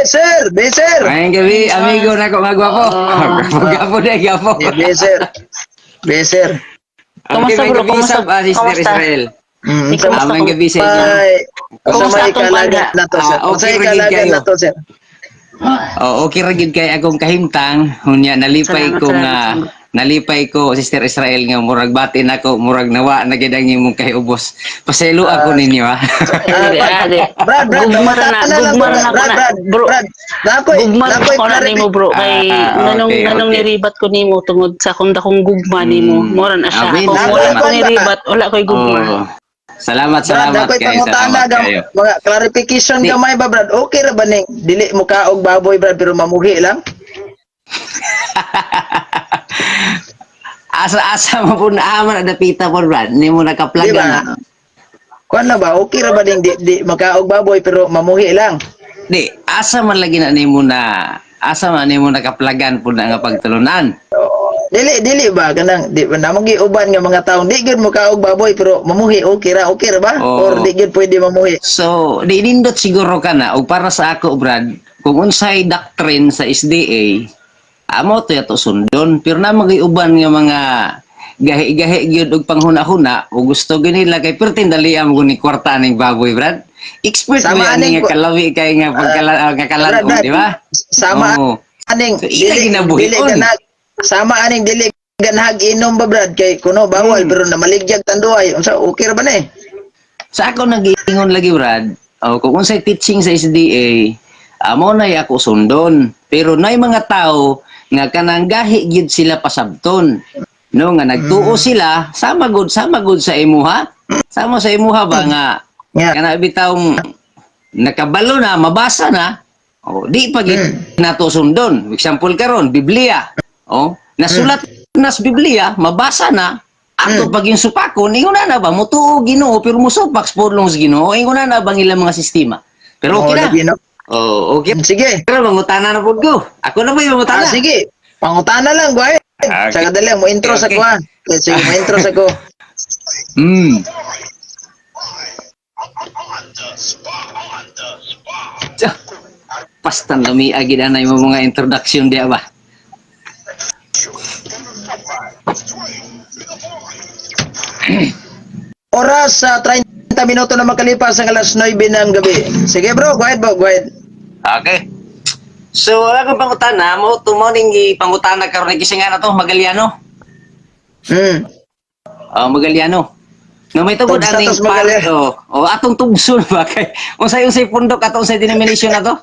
Sir, be sir. Maayong gabi, amigo nako nga gwapo. Gapo gapo day gapo. Be sir. Be sir. Okay, Kumusta, maayong bro? gabi Kumusta? sab Sister Kumusta? Israel. Ikaw, Ah, maayong gabi sa inyo. May Kumusta usa may atong kalagan panda? na to, sir. Ah, okay Unsay ra gid kalagan kayo. na to, sir? Oh, okay ra gyud kay akong kahimtang. Unya nalipay Salamat, ko salamat, nga salamat. Nalipay ko, Sister Israel, nga murag bati nako, murag nawa na gid ang imong kahiubos. Paselo ako ninyo ah. Ah, Di, ah, di. Brad, Brad, Gugma ra na, pangutana lang gugma ko, ra na ako Brad, na. Brad, Bro, Brad, nakoy, gugma ra nakoy ko na nimo, bro, kay nganong nganong niribat ko nimo tungod sa akong dakong gugma nimo. Mora na siya. Amin, Kung wala salamat. ko niribat, wala koy gugma. Oh. Salamat, Brad, salamat ako'y kayo, pangutana salamat gam, kayo. mga clarification Di. gamay ba, Brad? Okay ra ba ning dili mo kaog baboy, Brad, pero mamuhi lang? Asa-asa mo po na aman na dapita po, Brad. Hindi mo Di nakaplagan ba? na. Kuan na ba? Okay ra ba ning di makaog baboy pero mamuhi lang? Di, asa man lagi na nimo na asa man nimo nakaplagan po na nga pagtulunan. Dili dili ba kanang di ba namong giuban nga mga taong di gyud mo kaog baboy pero mamuhi okay ra ba? Oo. Or di gyud pwede mamuhi? So, di nindot siguro ka na og para sa ako, Brad, kung unsay doctrine sa SDA, amo to yato sundon, pero na magiuban nga mga gahi-gahi gyud og panghuna-huna o gusto gyud nila kay pertin dali mo ni kwarta ning baboy, Brad. Expert mo Sama yan aning nga kalawi kay nga pagkala nga Brad, kalan-on, Brad, di ba? Sama Oo. aning So, ila ginabuhion. dili ganag sama aning dili ganahag inom ba, Brad, kay kuno bawal pero namaligyag tanduay, unsa, okay ra ba ni? Sa ako nagiingon lagi, Brad, oh, kung unsay teaching sa SDA, amo na ako sundon. Pero nay mga tao nga kanang gahi gyud sila pasabton. No, nga nagtuo sila, sama gud sa imuha. Sama sa imuha ba nga kana bitawng nakabalo na, mabasa na, oh, di pa gyud nato sundon. Example karon, Biblia. Oh, nasulat na sa Biblia, mabasa na, ato pag yung supakon, ingon na na ba, mutuo Ginoo, pero musupak sa pulong sa Ginoo, ingon na na bang ilang mga sistema. Pero okay Oo, na. lagi, no? Oh, okay. Sige. Pero mangutana na pud ko. Ako na ba yung mangutana? Ah, sige. Pangutana lang, go ahead. Okay. Sa kadali, mo intro sa ko ah. Okay, sige, mo intro sa ko. Tsa, pastan lami agid anay mo mga introduction diya ba? Oras sa 30 minuto na makalipas ang alas 9 ng gabi. Sige bro, go ahead bro, go ahead. Okay. So, wala kang pangutana mo, tumo ning pangutana karon ni nga na to, Magalyano. Oh, Magalyano. No may tungod Tugsa aning tos Magalyano. oh, oh, atong tugso ba kay unsay unsay pundok ato, unsay denomination ato?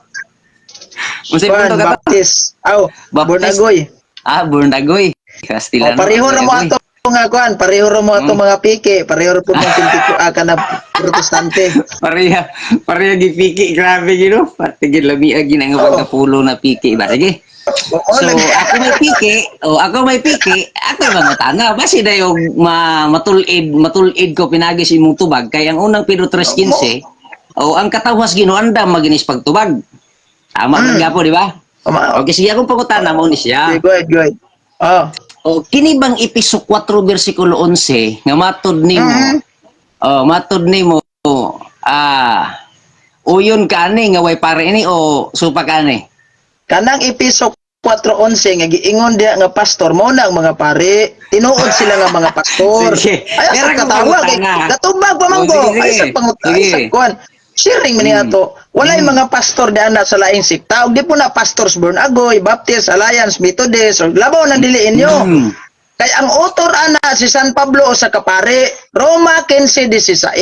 Unsay Juan, pundok ato? Baptist. Aw, Baptist. Bornagoy. Ah, Bornagoy. Oh, Kastilano. pareho ra mo Bornagoy. ato nga kuan, pareho ra mo ato mga piki, pareho ra pud mong pintiko ah, kana protestante. Pareha, pareha gipiki, grabe gino. Pati gid lami agi na nga pagkapulo na piki ba. Sige. Oo, So, lagi. ako may piki, oh, ako may piki, ako yung mangutana. Basi dayo ma matulid, matulid ko pinagi sa imong tubag kay ang unang Pedro 3:15, oh, ang katawhas Ginoo andam maginis pagtubag. Tama man gapo, di ba? Okay, sige, akong pangutana mo ni siya. Sige, go ahead, go ahead. Oh. O kini bang Episo 4 versikulo 11 nga matod nimo? Oh, matod nimo ah uyon ka ani nga way pare ini o supa ka ani? Kanang Episo 4:11 nga giingon diha nga pastor mo na ang mga pare, tinuod sila nga mga pastor. Sige. Ay Pero sa kung katawa kay pangutana. gatubag pa man Oh, ko. sige, Ay sige. sa panguta, ay Sige. sa kuan. Sharing man ato. Walay mga pastor diha na sa laing sekta. Ug di po na pastors Born Agoy, Baptist, Alliance, Methodist, or labaw na dili inyo. Kay ang author ana si San Pablo o sa kapare, Roma 15:16.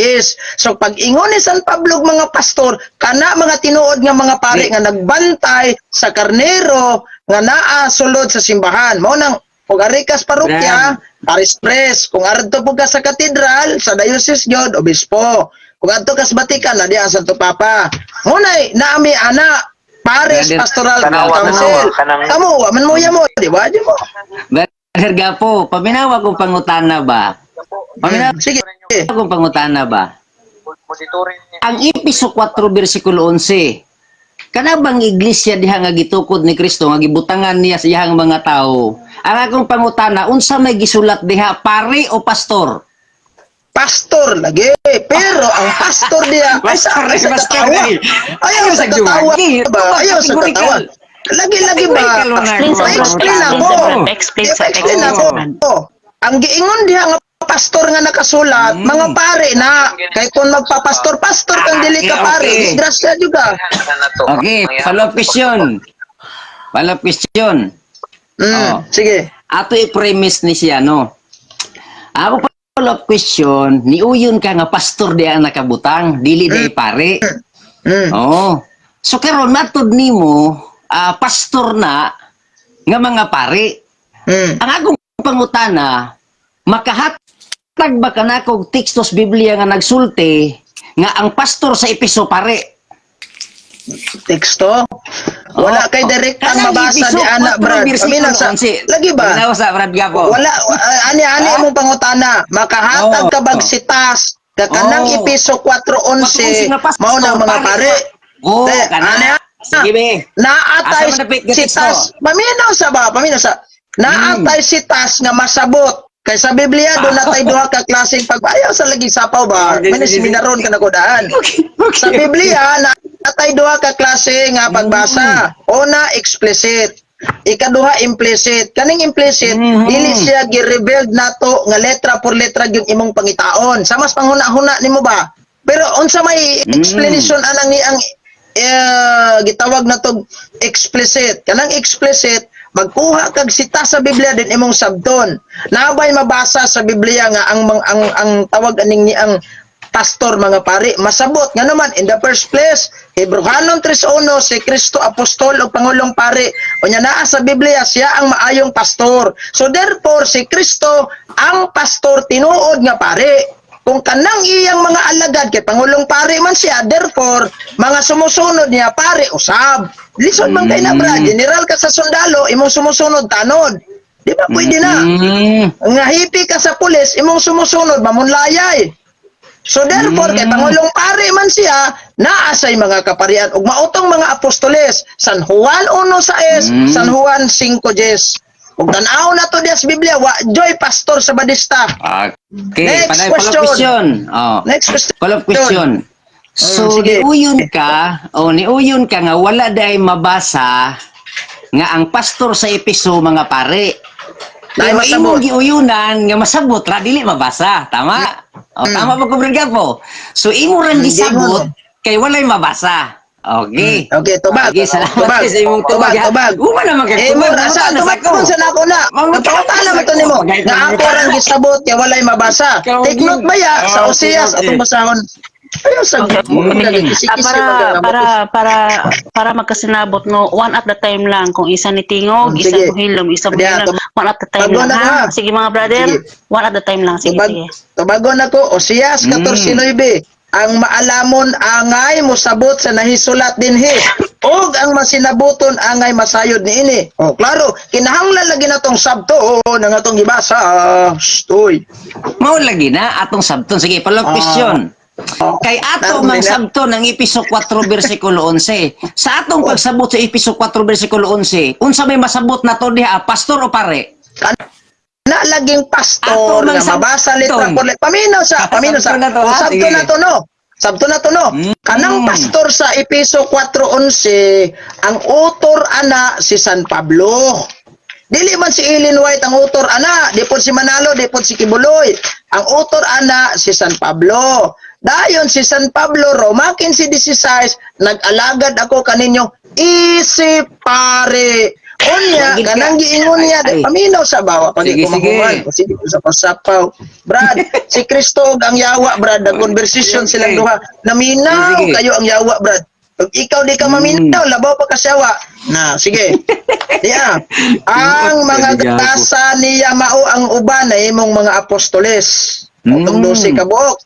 So pag ingon ni San Pablo og mga pastor, kana mga tinuod nga mga pare nga nagbantay sa karnero nga naa sulod sa simbahan. Mao nang kung ari ka sa parokya, paris pres. Kung aradto po ka sa katedral, sa diocese gyud, obispo. Kung adto ka sa Vatican, na diya ang Santo Papa. Ngunay, naami ana, Paris Brother, Pastoral Tanawa, Council. tanawa, kanang- Kamo, wa man mo ya mo, di ba? Di mo. Brother Gapo, paminawa kong pangutana ba? Paminawa Sige. kong pangutana ba? Monitoring niya. Ang Episo 4 versikulo 11. Kana bang iglesia diha nga gitukod ni Kristo nga gibutangan niya sa iyang mga tao? Ang akong pangutana, unsa may gisulat diha, pare o pastor? Pastor. Pastor lagi. Pero ang pastor diya ay sa Pastor, ay sa pastor, katawa. eh. Ayaw sa Ayaw sa katawa juwagi. ba? Ayaw sa katawa. Categorical. Lagi lagi ba? Categorical na Explain sa Pa-explain Brad. ako. Explain sa I-explain explain ako. sa Brad. Ang giingon diha nga pastor nga nakasulat, mga pare na kay kung magpapastor, pastor kang dili ka pare, disgrasya juga. Okay, follow-up question. Follow-up question. Oh. Sige. Ato i-premise ni siya, no? Ako, follow-up question, niuyon ka nga pastor di ang nakabutang, dili di pare. Oo. So karon matud nimo, pastor na nga mga pare. Ang akong pangutana, makahatag ba kanako og tekstos Biblia nga nagsulti nga ang pastor sa Epeso pare? Teksto. Wala Oh. kay direktang Kanang mabasa Epeso di ana, 4 Brad. versikulo Paminaw sa 11. lagi ba? Paminaw sa Brad Gapo. Wala ani ani Ha? imong pangutana, makahatag ka bag sitas kakanang Epeso 4:11 nga pastor, mao na mga pare. Oh, De, kana. ani Sige be. Naatay Asa man napit nga sitas, teksto? paminaw sa ba, paminaw sa naatay sitas nga masabot. Kay sa Biblia do natay duha ka klaseng pag ayaw sa lagi sapaw ba. Okay, Manis sige, sige. minaron ka na kodaan. Okay. Sa Biblia naatay duha ka klase nga pagbasa. Una, explicit. Ikaduha, implicit. Kaning implicit, dili siya gi-revealed nato nga letra por letra yung imong pangitaon. Sa mas panghuna-huna nimo ba? Pero unsa may explanation anang ni ang gitawag na tog explicit. Kanang explicit, magkuha kag sita sa Biblia din imong sabton. Nabay mabasa sa Biblia nga ang tawag aning ni ang pastor mga pare masabot nga naman in the first place Hebrehanon 3:1, si Kristo apostol o pangulong pare, unya naa sa Biblia siya ang maayong pastor. So therefore si Kristo ang pastor tinuod nga pare. Kung kanang iyang mga alagad kay pangulong pare man siya, therefore mga sumusunod niya pare usab. Lisod man kay na, brad, general ka sa sundalo, imong sumusunod tanod, di ba? Pwede na nga hipi ka sa pulis, imong sumusunod mamunlayay. So therefore, kay pangulong pare man siya, naa say mga kaparian ug mautong mga apostoles, San Juan 1:6, San Juan 5:10. Ug tan-aw na to diya sa Biblia, wa joy pastor sa Badista. Okay, Next panay question. follow-up question. Oh. Next question. Follow-up question. So, Sige. niuyon ka nga wala day mabasa nga ang pastor sa Epeso mga pare. Nay Pero masabot. imong giuyunan nga masabot ra dili mabasa, tama? O, tama ba ko, Brad Gapo? So imo ra gisabot kay walay mabasa. Okay. Okay, tubag. Okay, salamat Tubag. sa imong Tubag, tubag, ha. tubag. Uma naman kag Eh, tubag, mo sa mangutana sa tubag ako. ko sa nako na. Mangutana Nagpangutana sa man to ako. nimo. Pagay- Nga ako rang gisabot kay walay mabasa. Ikaw Take note ba ya sa Ah, okay, Osias atong basahon. Ayaw sa Ah, para para para para magkasinabot, no, one at the time lang. Kung isa ni tingog, isa Sige. mo hilom, isa mo Diya, hilom, one at the time tubagon lang na ha. ka. Sige mga brother, Sige. one at the time lang. Sige, Tubag, sige. tubagon ako, Osias 14:9. Ang maalamon angay mosabot sa nahisulat dinhi ug ang masinabuton angay masayod niini. Oh, klaro, kinahanglan lagi natong sabto nga atong gibasa. Shh, uy. Mao lagi na atong sabton. Sige, follow-up question. Kay ato Tarong mang din na. sabton ang Epeso 4 versikulo 11. Sa atong pagsabot sa Epeso 4 versikulo 11, unsa may masabot na to diha, pastor o pare? Na laging Ato pastor mang nga mabasa letra sabton. por letra. Paminaw sa, paminaw sa. Sabton na to, O, ha? sabton Sige. na to no. Sabton na to no. Kanang pastor sa Epeso 4:11, ang author ana si San Pablo. Dili man si Ellen White ang author ana, di pod si Manalo, di pod si Kibuloy. Ang author ana si San Pablo. Dayon si San Pablo, Roma 15:16, nag-alagad ako kaninyo isip pare. Unya, Wag gid ka. kanang giingon niya, Ay, ay. paminaw sa bawa pag Sige, ko mahuman. sige. Sige sa pasapaw. Brad, si Kristo ug ang yawa, Brad, nag-conversation silang duha. Naminaw Sige. kayo ang yawa, Brad. Pag ikaw di ka maminaw, labaw pa ka siyawa. Na, sige. Yeah. Ang mga Pwede gago. gasa niya mao ang uban na imong mga apostoles. Motong 12 ka buok.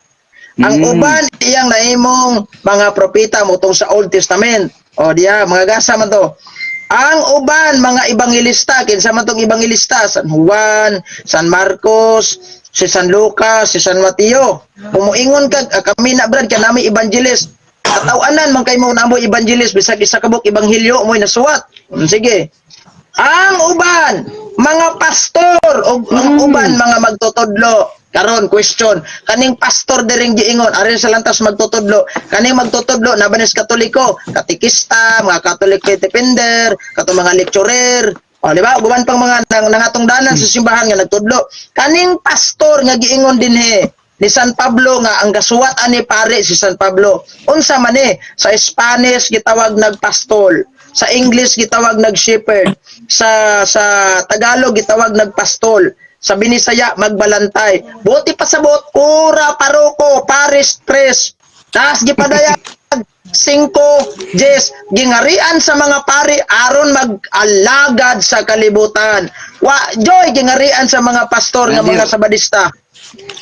Ang uban iyang nahimong mga propeta motong sa Old Testament. O diya, mga gasa man to. Ang uban mga ebanghelista, kinsa man tong ebanghelista? San Juan, San Marcos, si San Lucas, si San Mateo. Kung moingon ka, ah, kami na brad kanami evangelist. Katawanan man kay mo namo evangelist bisag isa ka buok ebanghelyo mo'y nasuwat. Sige. Ang uban mga pastor o ang uban mga magtutudlo. Karon, question, kaning pastor diring giingon arin sa lantas magtutudlo, kaning magtutudlo na banis Katoliko, katikista, mga Catholic faith defender, kato mga lecturer, o, di ba? Guban pang mga nangatong danan sa simbahan nga nagtudlo. Kaning pastor nga giingon dinhi ni San Pablo nga ang gasuwat ani pare si San Pablo. Unsa man ni? Sa Spanish gitawag nagpastol, sa English gitawag nag-shepherd, sa Tagalog gitawag nagpastol, sa Binisaya magbalantay. Buti pasabot, kura, paroko, parish priest. Tas gipadayag 5 Jes, gingarian sa mga pari aron mag-alagad sa kalibutan. Wa joy gingarian sa mga pastor nga mga sabadista.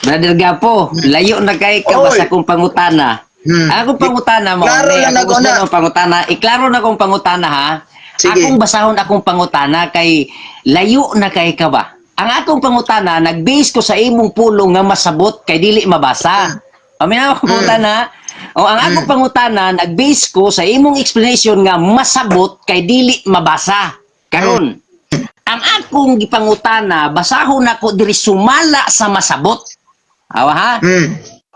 Brother Gapo, layo na kay ka Oy. basta kong pangutana. Akong pangutana mo, Klaro ni, lang akong ako gusto na. ng pangutana. Iklaro na kong pangutana ha. Sige. Akong basahon akong pangutana kay layo na kay ka ba? Ang akong pangutana, nag-base ko sa imong pulong nga masabot kay dili mabasa. Paminaw akong pangutana. O ang akong pangutana, nag-base ko sa imong explanation nga masabot kay dili mabasa. Karon, ang akong gipangutana, basahon nako diri sumala sa masabot. Awa ha?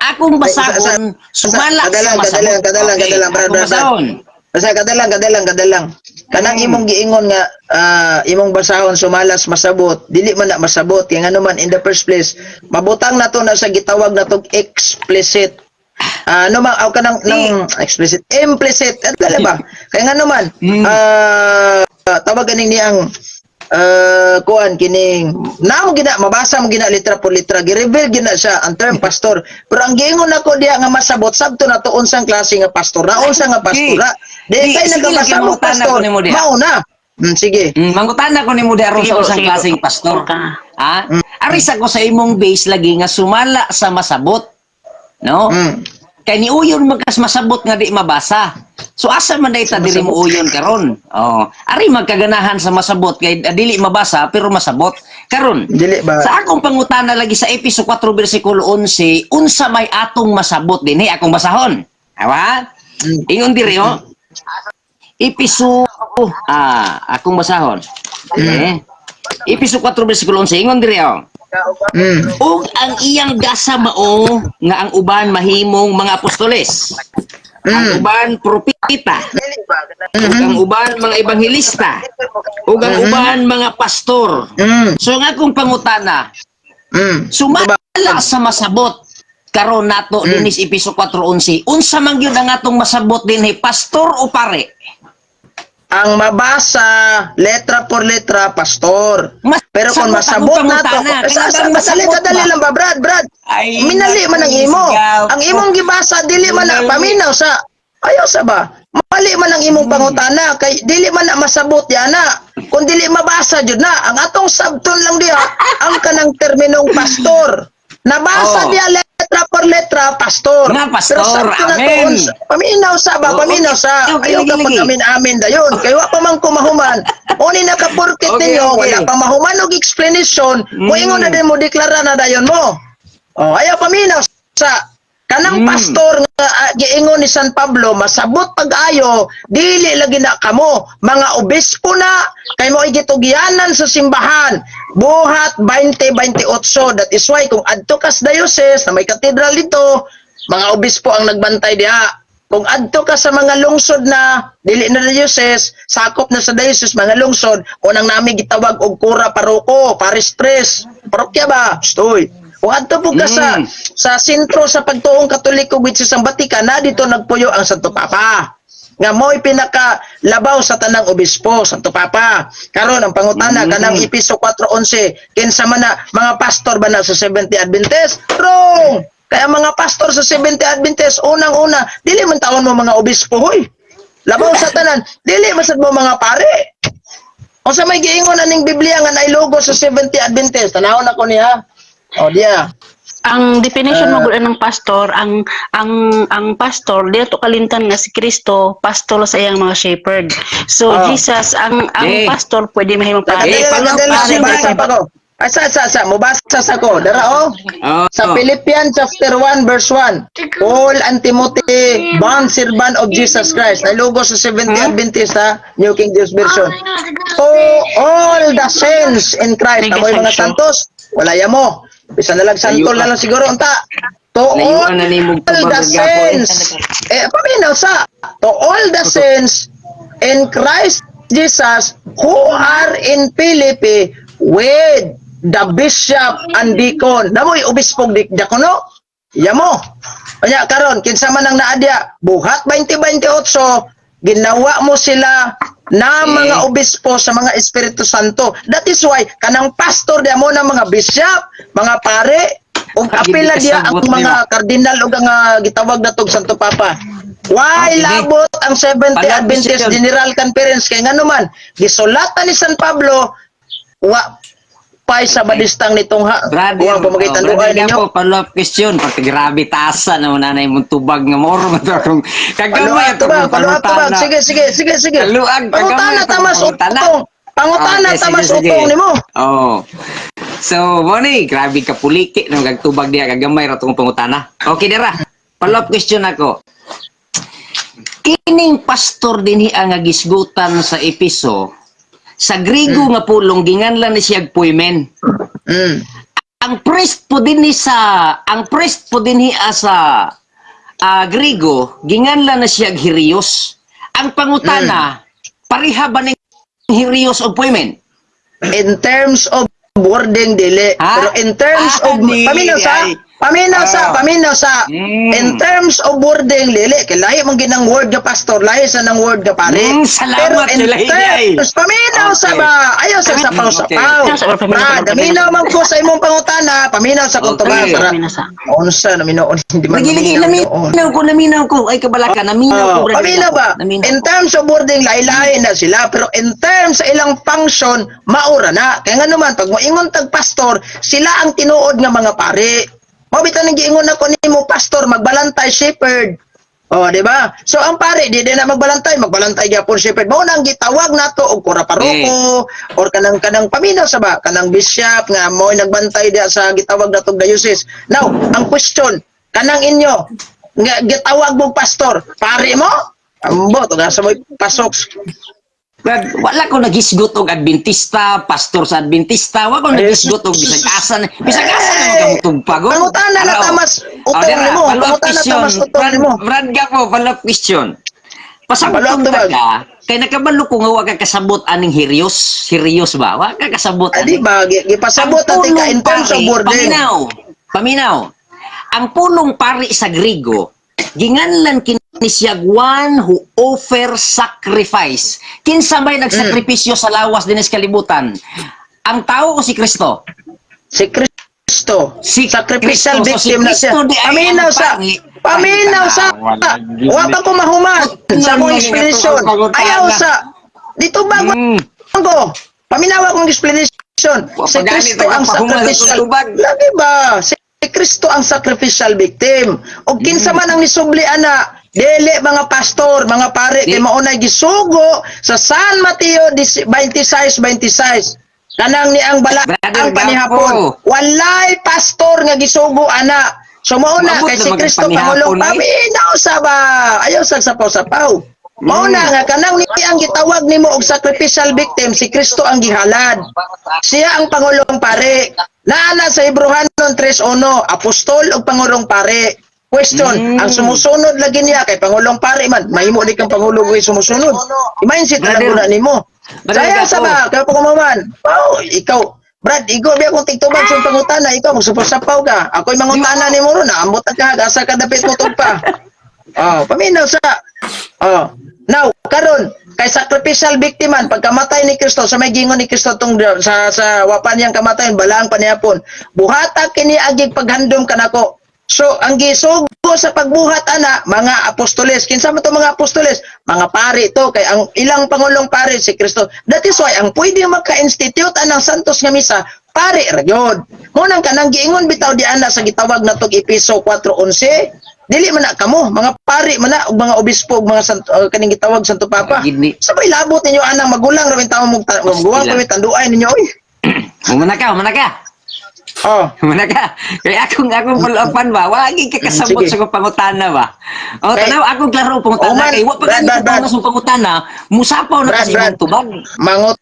Akong basahon, sumala sa Kadalang, masabot. kadalang, kadalang, Okay, kadalang, brad, akong brad, brad. basahon. Basta kadalang, kadalang, kadalang. Kanang imong giingon nga imong basahon sumalas masabot, dili man na masabot kay ngano man in the first place, mabutang na to na sa gitawag na tog explicit. Ano man aw kanang nang explicit, implicit, at dali ba? Kay ngano man tawag ganing niyang kuan kining namo gina mabasa mo gina litra por litra, gi-reveal gina siya ang term pastor, pero ang giingon nako diha nga masabot, sabto na to unsang klase nga pastor na, unsa nga pastor na di Di, kay sige nagabasa lang, mo mangutana pastor ko nimo diha. mao na. Sige. Mangutana ko nimo diha aron Sige sa po, usang sige klaseng po. pastor. Okay. Ha? Aris ako sa imong base lagi nga sumala sa masabot. No? Kay ni uyon magkas masabot nga di mabasa. So asa man day ta diri mo uyon karon? Oh, ari magkaganahan sa masabot kay dili mabasa pero masabot. Karon, Dili ba? sa akong pangutana lagi sa Episo 4 bersikulo 11, unsa may atong masabot dinhi akong basahon. Awa? Ingon diri oh. Episo akong basahon. Okay. Episo 4 bersikulo 11 ingon diri oh. Ug ang iyang gasa mao nga ang uban mahimong mga apostoles. Ang uban propeta, ug ang uban mga ebanghelista, ug ang uban mga pastor. So ang akong pangutana, sumala sa masabot karon nato dinis Episo 4:11. Unsa man gyud ang atong masabot dinhi, pastor o pare? Ang mabasa letra por letra, pastor. Masabot Pero kung masabot akong na to, pangutana. sa, Kaya bang kadali, masabot kadali ba? lang ba, Brad, Brad? Ay, Minali man ang imo. sigaw. Ang imong gibasa, dili man na, Minali. paminaw sa, ayaw sa ba? Mali man ang imong pangutana, kay dili man na masabot yana. Kung dili mabasa jud na, ang atong sabton lang diha, ang kanang terminong pastor. Nabasa diha letra por letra, pastor. Nga, pastor. Pero sabto na to, Amen. paminaw sa ba, Oh, paminaw okay. sa, Okay, ayaw lagi, ka lagi. pag-amin-amin dayon. Kay wa pa man kumahuman. Uni na kapurkit ninyo, wala pa mahuman og explanation, moingon na din mo, deklara na dayon mo. Oh, ayaw paminaw sa kanang pastor nga giingon ni San Pablo masabot pag-ayo, dili lagi na kamo mga obispo na kay mo gitugyanan sa simbahan buhat 2028. That is why kung adto kas diocese na may katedral dito, mga obispo ang nagbantay diha. Kung adto ka sa mga lungsod na dili na diocese, sakop na sa diocese mga lungsod, unang nami gitawag og kura paroko, parish priest, parokya ba? Stoy. Kung adto po ka sa sa sentro sa pagtuong Katoliko, which is ang Vatican, na dito nagpuyo ang Santo Papa. Nga mo'y pinaka labaw sa tanang obispo, Santo Papa. Karon ang pangutana kanang Episo 4:11, kinsa man na mga pastor ba na sa Seventh Adventist? Wrong. Kaya mga pastor sa Seventh Adventist, unang-una, dili man taon mo mga obispo hoy. Labaw sa tanan, dili man sad mo mga pare. O sa may giingon aning Biblia nga naay logo sa Seventh Adventist, tanawon ako niya. O diya. Ang definition mo gud ng pastor, ang pastor di to kalimtan nga si Kristo pastor sa iyang mga shepherd. So Jesus ang pastor pwede mahimong pare. Kadali lang, palo- kadali lang, palo- mubasa pa ko. Ay, sa, mubasa sa ko. Dara, oh. Sa Philippians chapter 1 verse 1. Paul and Timothy, bond servant of Jesus Christ. Nalugo sa Seventh Adventist ha, New King James Version. To all the saints in Christ. Amoy mga santos, wala ya mo. Bisan na lang santol na lang siguro unta. To all Layuan na nimo the tubag gapon. Saints. Eh, paminaw sa to all the saints in Christ Jesus who are in Philippi with the bishop and deacon. Namoy obispog diakono? Yamo. Kanya karon, kinsa man ang naadya, Buhat 20:28, ginawa mo sila na mga obispo sa mga Espiritu Santo. That is why kanang pastor diya mo ng mga bishop, mga pare, ug apila diya ang Kasabot mga nila. Kardinal ug ang gitawag natog Santo Papa. Why labot ang Seventh Palabis Adventist yun. General Conference kay ngano man gisulatan ni San Pablo, wa pay sa badistang nitong ha Brother, wa pa magitan oh, brother duay ninyo. Gapo, follow-up question. Pati grabe tasa na mo nanay mong tubag nga moro man to akong kagamay Paluag tubag, paluag tubag. Sige, sige, sige, sige. Kaluag, Pangutana kagamay tamas pangutana. utong. Pangutana Okay, sige, tamas sige. utong nimo. Oh. So, mo ni, grabe ka puliki nang gagtubag diya, kagamay ra tong pangutana. Okay dira. Follow-up question ako. Kining pastor dinhi ang nga gisgutan sa Episo, sa Grigo nga pulong ginganlan ni siya poimen. Ang priest po dinhi sa Grigo ginganlan na siya Hirios. Ang pangutana, pareha ba ning Hirios o poimen? In terms of wording, dili. Ha? Pero in terms Ah, of dili, paminaw sa ay. paminaw sa paminaw sa in terms of wording, dili, kay lahi man ginang word nga pastor, lahi sa nang word nga pare. Salamat, Pero in lahi ay. terms, paminaw sa ba, ayaw sa sapaw sapaw. Paminaw sa- Brad, naminaw man ko sa imong pangutana, paminaw sa kong tubag para Paminaw sa. Unsa naminaw, hindi man Lagi lagi maminaw noon. naminaw ko, naminaw ko. Ay, kabalaka, naminaw ko, Oh, brother paminaw Gapo. ba? Naminaw In ko. terms of wording, lahi-lahi na sila. Pero in terms sa ilang function, maura na. Kaya nga naman, pag moingon tag pastor, sila ang tinuod nga mga pare. Mao bitaw nang giingon ako nimo pastor, magbalantay, shepherd. Oh, di ba? So ang pare di na magbalantay, magbalantay gyapon shepherd. Mao nang gitawag nato og kura paroko or kanang paminaw sa ba, kanang bishop nga mo nagbantay diya sa gitawag natong diocese. Now, ang question, kanang inyo nga gitawag mong pastor, pare mo? Ambo, to sa mo pasok. Brad, wala ko nagisgot og Adventista, pastor sa Adventista, wala ko nagisgot og bisag asa, bisag asa na magamutugpag. Oh. Pangutana na Araw. tamas Oh, utong dira, nimo. follow-up Pangutana question. tamas utong Brad, nimo. Brad Gapo, follow-up question. Pasabot Follow-up ta tubag. ka, kay nakabalo ko nga wa ka kasabot aning Hirios. Hirios ba? Wa ka kasabot Ah, di ani. ba? Gipasabot Ang natin ka in pulong terms of pari, wording. Paminaw. Paminaw. Ang pulong pari sa Grigo, ginganlan kini siya one who offer sacrifice. Kinsa may nagsakripisyo sa lawas dinis kalibutan? Ang tao o si Kristo? Si Kristo. Si Sacrificial Kristo. So, si victim na siya. Kristo di ay Paminaw ang sa paminaw sa Wala, wa pa ko mahuman sa akong Wala, explanation. wala, Ayaw sa dito ba ko? Paminaw akong explanation. Wa Si pa gani Kristo ang tagapahuman sa sacrificial. tubag. Lagi ba? Si Kristo ang sacrificial victim. Og kinsa man ang nisubli ana, dili mga pastor, mga pare kay maunay gisugo sa San Mateo 26:26. Kanang ni ang bala Brother ang panihapon. Gapo. Walay pastor nga gisugo ana. So mauna Maabot kay na si Kristo magpanihapon, pangulong eh. paminaw sa ba. Ayaw sa sapaw-sapaw. Mauna nga kanang ni ang gitawag nimo og sacrificial victim, si Kristo ang gihalad. Siya ang pangulong pare. Naana sa Hebreohanon 3:1, apostol ug pangulong pare. Question, ang sumusunod lagi niya kay pangulong pare man, mahimo di kang pangulong kay sumusunod. Mindset na lang Brother, guna nimo. Brother Saya sa Gapo. ba, kaya pa kumaman. Oh, ikaw, Brad, ikaw biya kung tigtubag sa pangutana, ikaw magsupasapaw ka. Ako'y mangutana nimo ron, naambot ka, asa ka dapit mo tugpa. Oh, paminaw sa. Oh. Now, karon kay sacrificial victim man pagkamatay ni Kristo, sa may gingon ni Kristo tong sa wapan niyang kamatayon, balaang panihapon. Buhata kini agig paghandom kanako. So, ang gisugo sa pagbuhat ana mga apostoles. Kinsa man to mga apostoles? Mga pari to kay ang ilang pangulong pari si Kristo. That is why ang pwede maka-institute anang santos nga misa, pari ra gyud. Mo nang kanang giingon bitaw di ana sa gitawag natog Epeso 4:11, dili man na kamo mga pari man na ug mga obispo ug mga santo, kaning gitawag Santo Papa. Sabay labot ninyo anang magulang ra tawo mong maguwang kami tanduay ninyo oy. Muna ka, muna ka. Oh. Muna ka. Kaya akong follow-upan ba? Wala gyud ka kasabot Sige. sa akong pangutana ba? O Kay- tanaw akong klaro pangutana Oman, kay wa pa Brad, gani Brad, ko Brad. sa pangutana, musapaw na Brad, kasi Brad. imong tubag. Mangut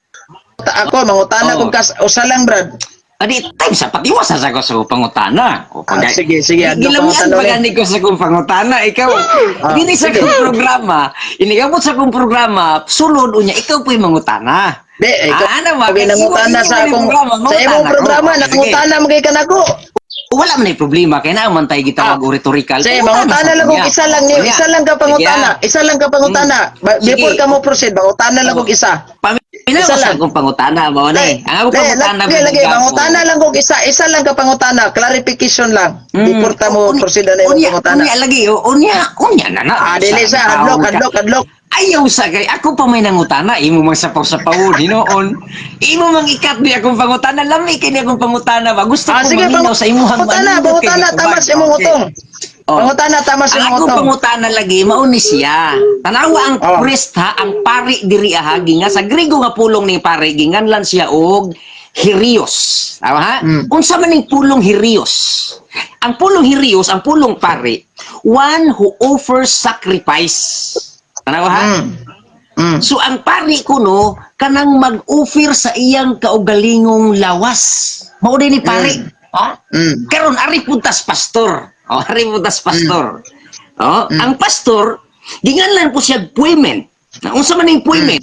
ako, mangutana Oh. kog kas usa lang, Brad. Adi time sa patiwas sa ko sa pangutana. O Ah, sige, sige, adto Gilamian pangutana pa ulit. gani ko sa kong pangutana ikaw. Ah, Dili sa sige. kong programa, inigabot sa kong programa, sulod unya ikaw po'y mangutana. Di, ikaw, Ah, ano ba? okay, Kasi nangutana imo sa ni akong, programa, sa imong mangutana ko. programa, Sige. nangutana mo kay kanako. Wala man ay problema kay naa man tay gitawag Ah, og rhetorical. Sige, Pangutana mangutana sa lang kog kanya. isa lang niyo, Unya. isa lang ka pangutana, Sige, ah. isa lang ka pangutana. Sige. Before ka mo proceed, mangutana lang kog isa. Paminaw Isa sa lang. akong pangutana mao na eh. Ang akong pangutana lagi, lagi, mangutana lang kog isa, isa lang ka pangutana, clarification lang. Before ta mo proceed na imong Unya, pangutana. unya lagi, oh, unya, unya na na. Ah, dili sa hadlok, hadlok, hadlok. Ayaw sa kay ako pa may nangutana, imo mang sapaw-sapawon hinuon. Imo mang ikat ni akong pangutana, lami kay ni akong pangutana ba. Gusto Ah, ko sige, maminaw sa imuhang pangutana, manindot kay pangutana, ni tamas kubad. imong Okay. utong. Oh. Pangutana, tamas Ang imong akong utong. pangutana lagi mao ni siya. Tanawa ang priest ha, ang pari diri aha ginga sa Grigo nga pulong ning pari ginganlan siya og Hirios. Tama ha? Unsa man ning pulong Hirios? Ang pulong Hirios, ang pulong pari, one who offers sacrifice. Tanawa ha? So ang pari kuno kanang mag-offer sa iyang kaugalingong lawas. Mao din ni pari. Ha? Karon ari puntas pastor. Oh, ari puntas pastor. Oh, ang pastor ginganlan po siya poimen. Na unsa man ning poimen?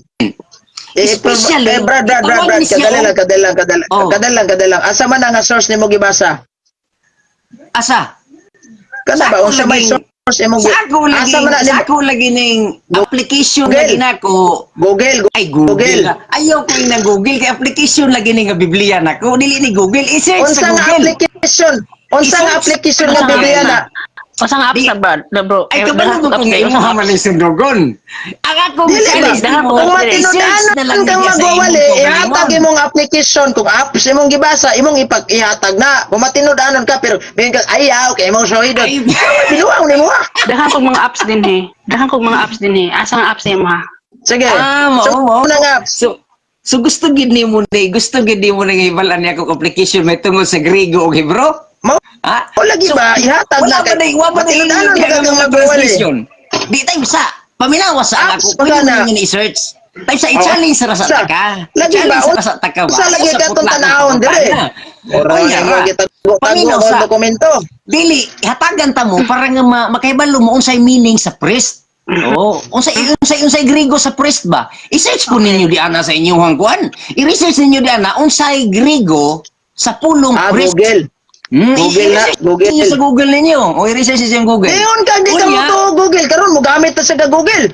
Eh, Especially, eh, Brad, Brad, Brad, itawag Brad, ni siya kadali lang, kadali lang, kadali, Oh. kadali lang, kadali lang. Asa man ang source nimo gibasa? Asa? Kana Sa ba ako unsa may source imong Sa ako lagi, Asa man na sa nimo ako lagi ning application Google. lagi nako. Google, Ay, Google. Google. Ayaw ko yung Google kay application lagi ni nga Biblia nako. Dili ni Google, i-search Unsa sa nga Google. application? Unsa nga I-search application nga Unsa nga Biblia na? Unsa nga apps na ba, na bro? Ay, Eh, kabalo dahak mo apps kung kayo, imo unsa nga man apps? ni sundugon. Ang akong Dili ba? challenge Dahak nimo, Kung Google. i-search na lang matinud-anon kang niya sa imong magwawali, ihatag kaugalingon. imong application. Kung apps imong gibasa, imong ipag ihatag na. Kung matinud-anon ka, pero bigyan ka, ayaw, kay imong sohidon. Ay. Binuang nimo ah. Daghan kog mga apps din eh. Daghan kog mga apps din eh. Asa nga apps nimo ha? Sige. Ah, mao, So, mao. una nga apps. So gusto gid nimo ni, gusto gid nimo nang hibalan niya akong application may tungod sa Griego ug Hebro? Mao Ha? lagi ba ihatag Wala na ba na, wala ba na matinud-anon ka kang mga magwawali. translation? Di tayo sa paminawa sa Apps ako, pwede pa na. mo nyo i-search. Tayo sa i-challenge sa rasa Sa- taka. Lagi ba? I-challenge sa rasa taka ba? Sa lagi Ayaw sa ka itong putla akong tanahon, dire. pangutana. Ora, Unya mo ra. gitago-tago Paminaw ang sa dokumento. Dili, hatagan ta mo para nga makahibalo mo unsay meaning sa priest. Oo, unsay unsay unsay Griego sa priest ba? I-search po ninyo di ana sa inyong kuan. I-research ninyo di ana unsay Griego sa pulong Ah, priest. Google. Google na, I-research Google. ninyo sa Google ninyo. O i-research ninyo sa Google. Ngayon ka, di ka mo Unya, to Google. Karon mo gamit na sa ka Google.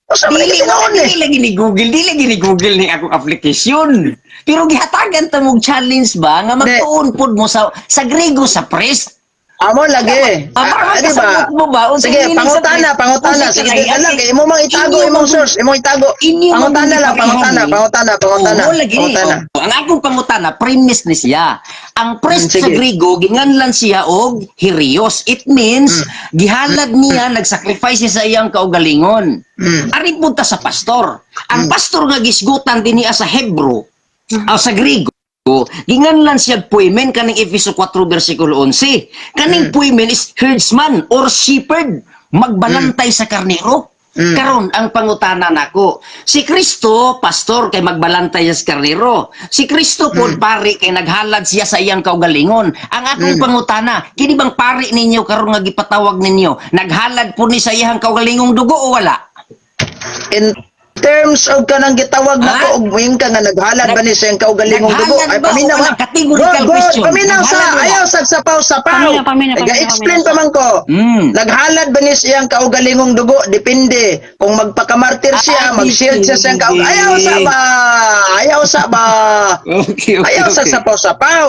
Usa man Dili ka tinuod eh. dili lagi ni Google, dili lagi ni Google ni akong application. Pero gihatagan ta mong challenge ba nga magtuon pud mo sa Griego sa priest? Amo lagi. Ah, para Ah, di ba? magkasabot mo ba? Unsa Sige, meaning sa pangutana, priest? pangutana. Unsa Sige, kay- dala lang. Kay imo mang itago Inyo imong source, imong itago. Inyo Pangutana lang, pangutana, pangutana, pangutana. Oo, lagi ni. Pangutana. Oo, ang akong pangutana, premise ni siya. Ang priest sa Sige. Griego, ginganlan siya og Hirios. It means, gihalad niya, nagsacrifice siya sa iyang kaugalingon. Ari punta sa pastor. Ang pastor nga gisgutan din niya sa Hebrew, o sa Griego, ginganlan siya poimen kaning Efeso 4 versikulo 11. Kaning poimen is herdsman or shepherd, magbalantay sa karnero. Karon ang pangutana nako. Si Kristo pastor kay magbalantay siya sa karnero. Si Kristo pod pari kay naghalad siya sa iyang kaugalingon. Ang akong pangutana, kini bang pari ninyo karon nga gipatawag ninyo, naghalad po ni sa iyang kaugalingong dugo o wala? In terms of kanang gitawag Ha? nako og moingon ka nga naghalad ba ni sa iyang kaugalingong dugo? Naghalad Ay ba o paminaw wala? ha. Categorical Good, good. question. Paminaw sa Naghalad wala? ayaw sa sapaw-sapaw. Paminaw, paminaw, paminaw, Ga-explain paminaw. pa man ko. Naghalad ba ni sa iyang kaugalingong dugo? Depende. Kung magpakamartir siya, Ah, mag-shield siya sa iyang kaug. depende. Ayaw sa ba? Ayaw sa ba? Okay, Ayaw sa sapaw-sapaw.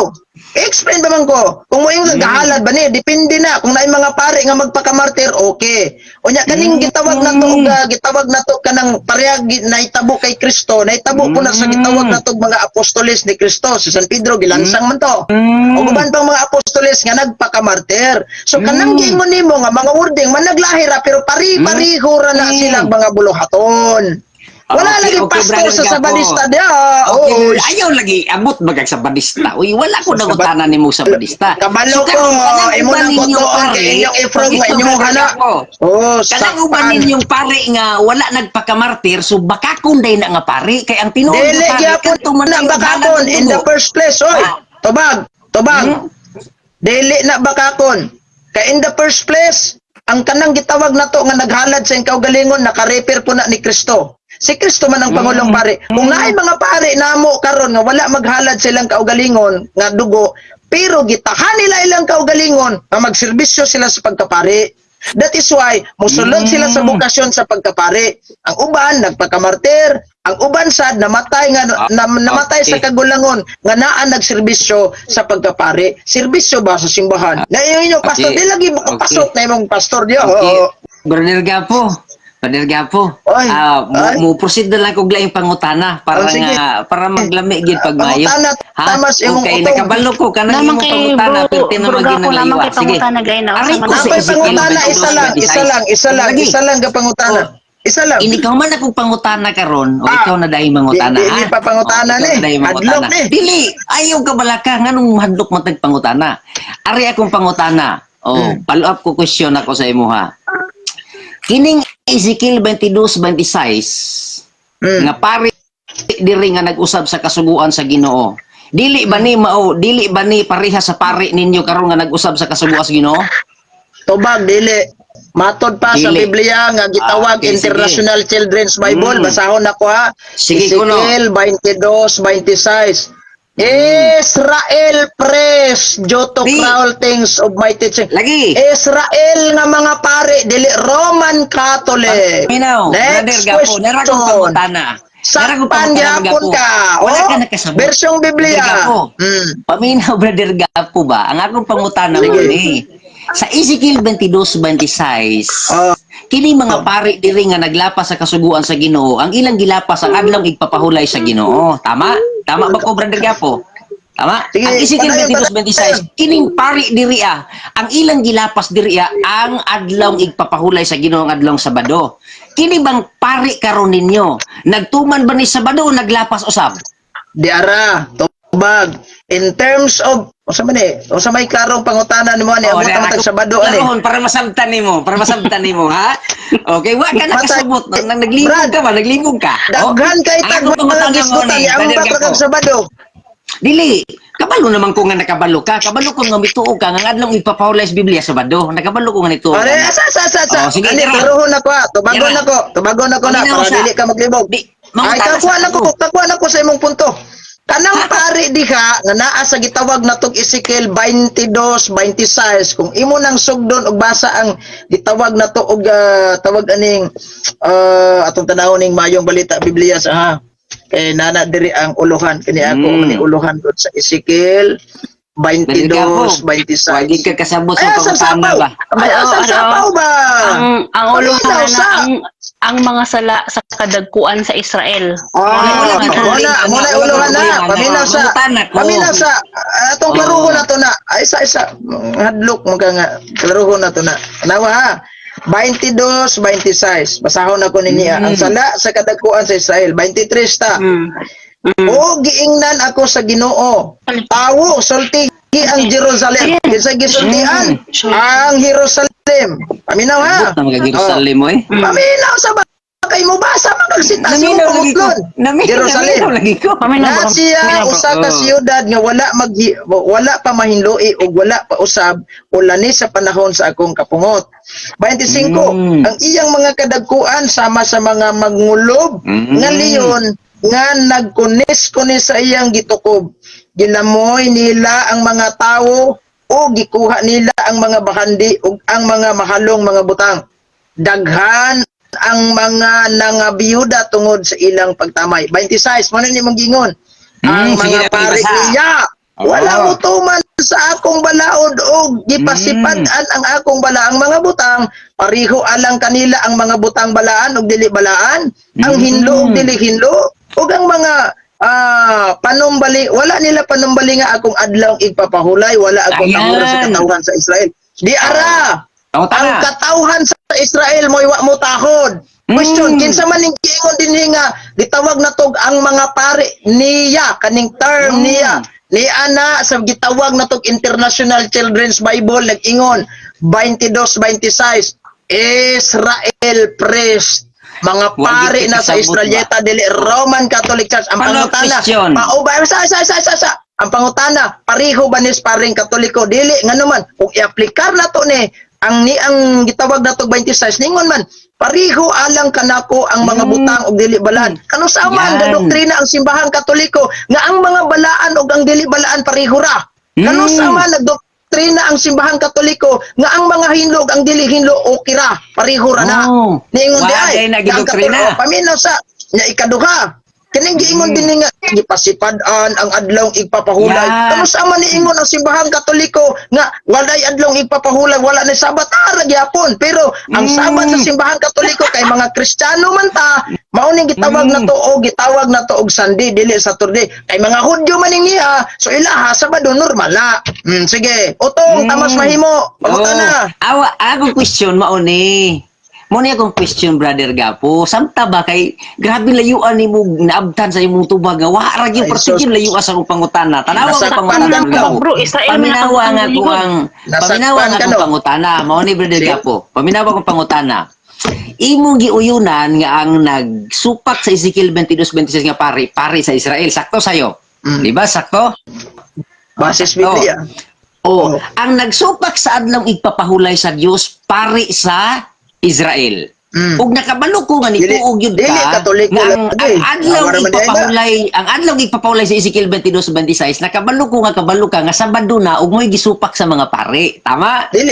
Explain ba man ko? Kung mo yung naghalad ba ni, depende na. Kung naay mga pare nga magpakamartir, okay. Unya kaning gitawag na to og gitawag na to kanang pareha nahitabo kay Kristo, nahitabo po na sa gitawag na to og mga apostoles ni Kristo. Si San Pedro gilansang man to. O uban pang mga apostoles nga nagpakamartir. So kanang giingon nimo nga mga wording man naglahi ra pero pari-pariho ra na silang mga buluhaton. Wala Okay, lagi okay, pastor brother sa Gapo. Sabadista diha. Okay, Oo. ayaw lagi abot bagag sa badista. Uy, wala ko nangutana nimo sa badista. Kabalo So, ko, karon, kanang imo uban nang ninyo, kotoon pare, kay inyong ifrog nga Ito, inyong brother hana. Gapo. Oh, Kanang uban sakpan. ninyong pare nga wala nagpakamartir, so bakakon day na nga pare kay ang tinuod Dili nga pare gyapon kadto man na ang bakakon halad in the dugo. first place, oy. Ah. Tubag, tubag. Dili na bakakon. Kay in the first place, ang kanang gitawag nato nga naghalad sa iyang kaugalingon, naka-refer po na ni Kristo. Si Kristo man ang pangulong pare. Kung naay mga pare namo karon nga wala maghalad sa ilang kaugalingon nga dugo, pero gitahan nila ilang kaugalingon nga magserbisyo sila sa pagkapari. That is why musulod sila sa bokasyon sa pagkapari. Ang uban nagpakamartir, ang uban sad namatay nga namatay sa kagulangon nga naa nagserbisyo sa pagkapari. Serbisyo ba sa simbahan? Na inyo pastor, di lagi makapasok na imong pastor diyo. Okay. Oo. Brother Gapo. Brother Gapo. Oy, Ah, mo, ay. mo proceed na lang kog laing pangutana para Oh, sige. nga para maglami gid pagmayo. Pangutana, tamas imong Okay, utong. nakabalo ko kanang Naman imong kay pangutana bro, perti na bro magin Gapo, ang naman laywa. kay Sige. pangutana gay na. Aray Usa ko man sa Napay Ezekiel pangutana, isa lang, isa lang, isa lang, 22:26. isa lang ka pangutana. Oh. Isa lang. Ini ka man akong pangutana karon o Ah, ikaw na dahil mangutana di ha? pa pangutana O, ikaw ni. na dahil mangutana. Hadlok ni. Dili, ayaw ka balaka nganong hadlok man tag pangutana. Ari akong pangutana. O, follow up ko question ako sa imuha. Kining Ezekiel 22:26 nga pare diri nga nag-usab sa kasuguan sa Ginoo. Dili ba ni mao, dili ba ni pareha sa pare ninyo karon nga nag-usab sa kasuguan sa Ginoo? Tubag dili. Matod pa sa Dili. Biblia nga gitawag Ah, okay, International Children's Bible. Basahon nako ha. Sige, kuno. Ezekiel 22:26. Israel press due to Di. cruel things of my teaching. Lagi. Israel nga mga pare dili Roman Catholic. Minaw, Brother Next Gapo, nara kong question. pangutana. Nara kong Sakpan pangutana, gyapon Gapo. ka. Wala Oh, ka nakasabot. Bersyong Biblia. Brother Gapo. Paminaw, Brother Gapo ba? Ang akong pangutana mo Sige. ni. Sa Ezekiel 22:26, kini mga pari diri nga naglapas sa kasuguan sa Ginoo, ang ilang gilapas ang adlaw igpapahulay sa Ginoo. Tama? Tama ba ko, Brother Gapo? Tama? Sige, Ang Ezekiel padayon, 22:26, kining pari diri ah, ang ilang gilapas diri ah, ang adlaw igpapahulay sa Ginoo ang adlaw Sabado. Kini bang pari karon ninyo? Nagtuman ba ni Sabado o naglapas usab? Di ara, tubag. In terms of unsa man eh, unsa may klarong pangutana nimo ani, Oh, amo ta ako- matag Sabado ani. Klarohon, para masabtan nimo, para masabtan nimo ha. Okay, wa ka nakasabot nang naglibog Brad, ka ba, naglibog ka. Oh, Daghan kay ang tag akong mga pangutana mo gisgutan ni, ni ang Brother kag Gapo. Sabado. Dili, kabalo naman ko nga nakabalo ka. Kabalo ko nga mituo ka nga adlaw ipapahulay sa Biblia Sabado. Nakabalo ko nga nituo. Are, asa asa asa asa. Oh, sige, Ani tira. klarohon na ko ha. Tubagon Tira. na ko. Tubagon na ko na Paminaw para sa- dili ka maglibog. Di, Ay, mangutana kakuha sa na ko, ako. kakuha na ko sa imong punto. Kanang pare diha nga naa sa gitawag natong Ezekiel 22:26, kung imo nang sugdon og basa ang gitawag nato og tawag aning atong tanawon ning Maayong Balita Biblia sa ha. Kay nana diri ang uluhan kini ako ni uluhan gud sa Ezekiel 22:26. Wagi ka kasabot sa Ay, asang pangutana sapaw? ba? Ay, asang Ano, sapaw ba? Ang uluhan Paminaw na sa. ang mga sala sa kadagkuan sa Israel. Ah, Wala wala ka muna, problema, muna wala uluhan na. problema na. Paminaw sa. Mangutana ko. Paminaw sa. Atong Oo. klaruhon na to na. Ay, isa, isa. Hadlok mo ka nga. Klaruhon na to na. Nawa ha. 22:26. Basahon ako niya. Ang sala sa kadagkuan sa Israel. 23 ta. O giingnan ako sa Ginoo. Tawo, sultihi ang Jerusalem. Kinsa gisultian? Ang Jerusalem. Paminaw ha. Abot na mga Jerusalem mo eh. Paminaw sa ba kay mo basa magagsita sa Naminaw lagi ko. pangutlon. Naminaw, Jerusalem. naminaw lagi ko. Paminaw Na bro. siya Paminaw bro. usa ka Oo. siyudad nga wala pa mahinloi ug wala pa usab ulani sa panahon sa akong kapungot. 25. Ang iyang mga kadagkuan sama sa mga mangulob nga leon nga nagkunis-kunis sa iyang gitukob. Ginamoy nila ang mga tawo o gikuha nila ang mga bahandi ug ang mga mahalong mga butang. Daghan ang mga nangabiyuda tungod sa ilang pagtamay. 26, mo na ni mong gingon. Ang Sige mga na, pare basa. niya, wala Oo. mo tuman sa akong balaod og gipasipad-an ang akong balaang mga butang, pareho alang kanila ang mga butang balaan og dili balaan, ang hinlo og dili hinlo, ug ang mga panumbali, wala nila panumbali nga akong adlaw igpapahulay, wala akong Ayan. tambura sa katawhan sa Israel. Di ara, ang Pangutana. katawhan sa Israel mo'y wa mo tahod. Question, kinsa man ning giingon dinhi nga gitawag na tog ang mga pare niya kaning term niya ni ana sa gitawag na tog International Children's Bible nag-ingon 22:26 Israel priest, mga Wa pare gid na sa kasabot ba? Israelita dili Roman Catholic Church. Ang Follow-up pangutana question. paubay sa sa sa sa sa Ang pangutana, pareho ba nis paring Katoliko? Dili, ngano man kung i-aplikar na to ni ang ni ang gitawag nato 26, ningon man pareho alang kanako ang mga butang og dili balaan. Kanu man Yan. ga doktrina ang Simbahang Katoliko nga ang mga balaan og ang dili balaan pareho ra? Kanu man nagdoktrina ang Simbahang Katoliko nga ang mga hinlo ug ang dili hinlo okay ra, pareho ra na? Oh. Niingon di Wa ay day na nga ang gidoktrina. Katoliko, paminaw sa nya. Ikaduha, kining giingon din nga gipasipad-an ang adlawng igpapahulay. Yan. Kanu sa man niingon ang Simbahang Katoliko nga walay adlawng igpapahulay, wala ni Sabat ara gyapon? Pero ang Sabat sa Simbahang Katoliko, kay mga Kristiyano man ta, mao ning gitawag na to og gitawag na to og Sunday, dili Saturday. Kay mga Hudyo man ning niya, so ilaha Sabado normal na. Sige, utong tamas mahimo. Pangutana. Oh. Awa, akong question mao ni. Mo ni akong question, Brother Gapo. Samta ba kay grabe layuan nimo naabtan sa imong tubag nga wa ra gyud Ay, perti sus. gyud layuan sa akong pangutana. Tanawa ko Nasakpan pangutana, ka Brother Gapo. Bro, Israel man Paminawa ang nga ko ang Nasakpan paminawa nga ka, akong no? pangutana. Mao ni, Brother Sige. Gapo. Paminawa akong pangutana. Imong giuyunan nga ang nagsupak sa Ezekiel 22:26 nga pari, pari sa Israel. Sakto sayo. Di ba? Sakto? Basis Sakto. Biblia. Oh, Oh. ang nagsupak sa adlong igpapahulay sa Dios, pari sa Israel. Ug nakabalo ko nga Dili- nituog yun dili ka Katoliko nga ang, lagi. ang adlaw Awara man di ay na. igpapahulay, ang adlaw igpapahulay sa Ezekiel 22:26, nakabalo ko nga kabalo ka nga Sabado na ug mo'y gisupak sa mga pari. Tama? Dili.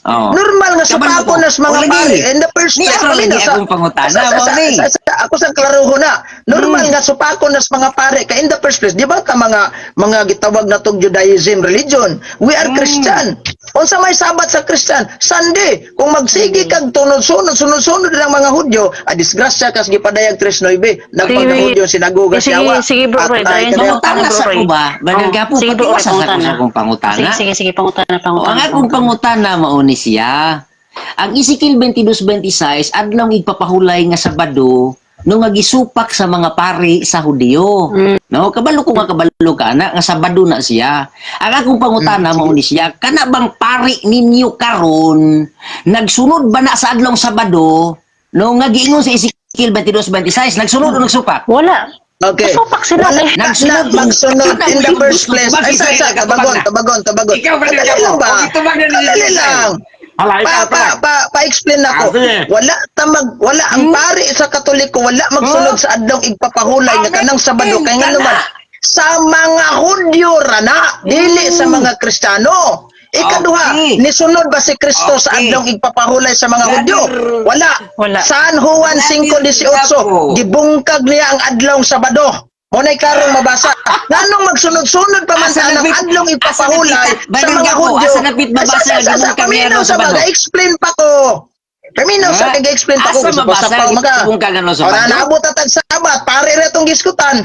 Oh. Normal nga Kabalo supako ko. nas mga O, lagi. pare. In the first Ni place, ako kami lagi na akong pangutana, sa, Mami. ako sa klaroho na. Normal nga supako nas mga pare. Kay in the first place, di ba ka mga gitawag na tong Judaism religion? We are Christian. Unsa may Sabat sa Christian? Sunday. Kung magsige kag tunod-sunod, sunod-sunod lang mga Hudyo, a disgrasya kas gipadayag 3:9. Nagpagka-Hudyo sinagoga Sige, siya. sige, bro, Roy. Dayon sa Pangutana bro, sa Roy. ko ba? Brother Oh, Gapo, sige, bro, Roy, patiwasa sa ko pangutana. sa akong pangutana. Sige, sige, sige, pangutana, O, pangutana. ang akong pangutana mao ni siya. Ang Ezekiel 22:26, adlong igpapahulay nga Sabado no nga gisupak sa mga pari sa Hudiyo. No, kabalo ko nga kabalo ka na nga Sabado na siya. Ang akong pangutana mao ni siya, kana bang pari ninyo karon nagsunod ba na sa adlong Sabado no nga giingon sa Ezekiel 22:26, nagsunod o nagsupak? Wala. Okay. Nasupak sila Wala eh. na Nagsunod. magsunod in the first place. Bakit Ay, sa, Israel tabagon, nakatubag na? tabagon, tabagon. Ikaw, Brother Kadali Gabo. lang ba? O, itubag na ni Kadali Israel. lang. Hala, Pa, ikaw, pa, pa. pa, pa-explain ako. Ah, sige. Wala ang pari sa Katoliko, wala magsunod sa adlong igpapahulay nga kanang Sabado kay ngano man sa mga Hudyo ra na, dili sa mga Kristiyano. Ikaduha, nisunod ba si Kristo sa adlong igpapahulay sa mga Hudyo? Wala. Wala. San Juan 5:18, Gapo. gibungkag niya ang adlong Sabado. Mo na'y klarong mabasa. Nganong magsunod-sunod pa man Asa sa ang napit- adlong asa ipapahulay napit- sa Brother mga Gapo, Hudyo? asa napit mabasa Ay, nga sa gibungkag niya paminaw ang sa Sabado? baga, explain pa ko. Paminaw sa Ha? kag-explain pa ko. Asa Gusto mabasa pa sa maga. gibungkag ang O, Sabado? naabot atag Sabat, pare ra tong giskutan.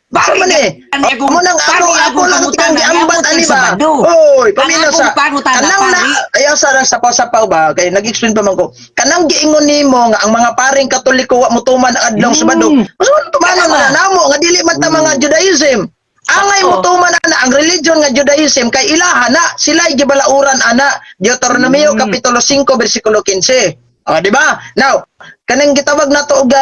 Sa Pare man eh. ang akong- Mo nang ako pare ako akong lang pangutana, ang giambat niabot ani ang ba? Sabado. Oy, paminaw Ang sa akong pangutana, kanang na pare. ayaw sa lang sapaw-sapaw ba kay nag-explain pa man ko. Kanang giingon nimo nga ang mga paring Katoliko wa motuman ang adlong Sabado. Mas man tumanon Kana ba? na namo nga dili man ta mga Judaism. Angay Oo. mo tuman ana ang religion nga Judaism kay ilaha na sila gibalauran ana, Deuteronomio kapitulo 5 bersikulo 15. O, di ba? Now, kanang gitawag nato og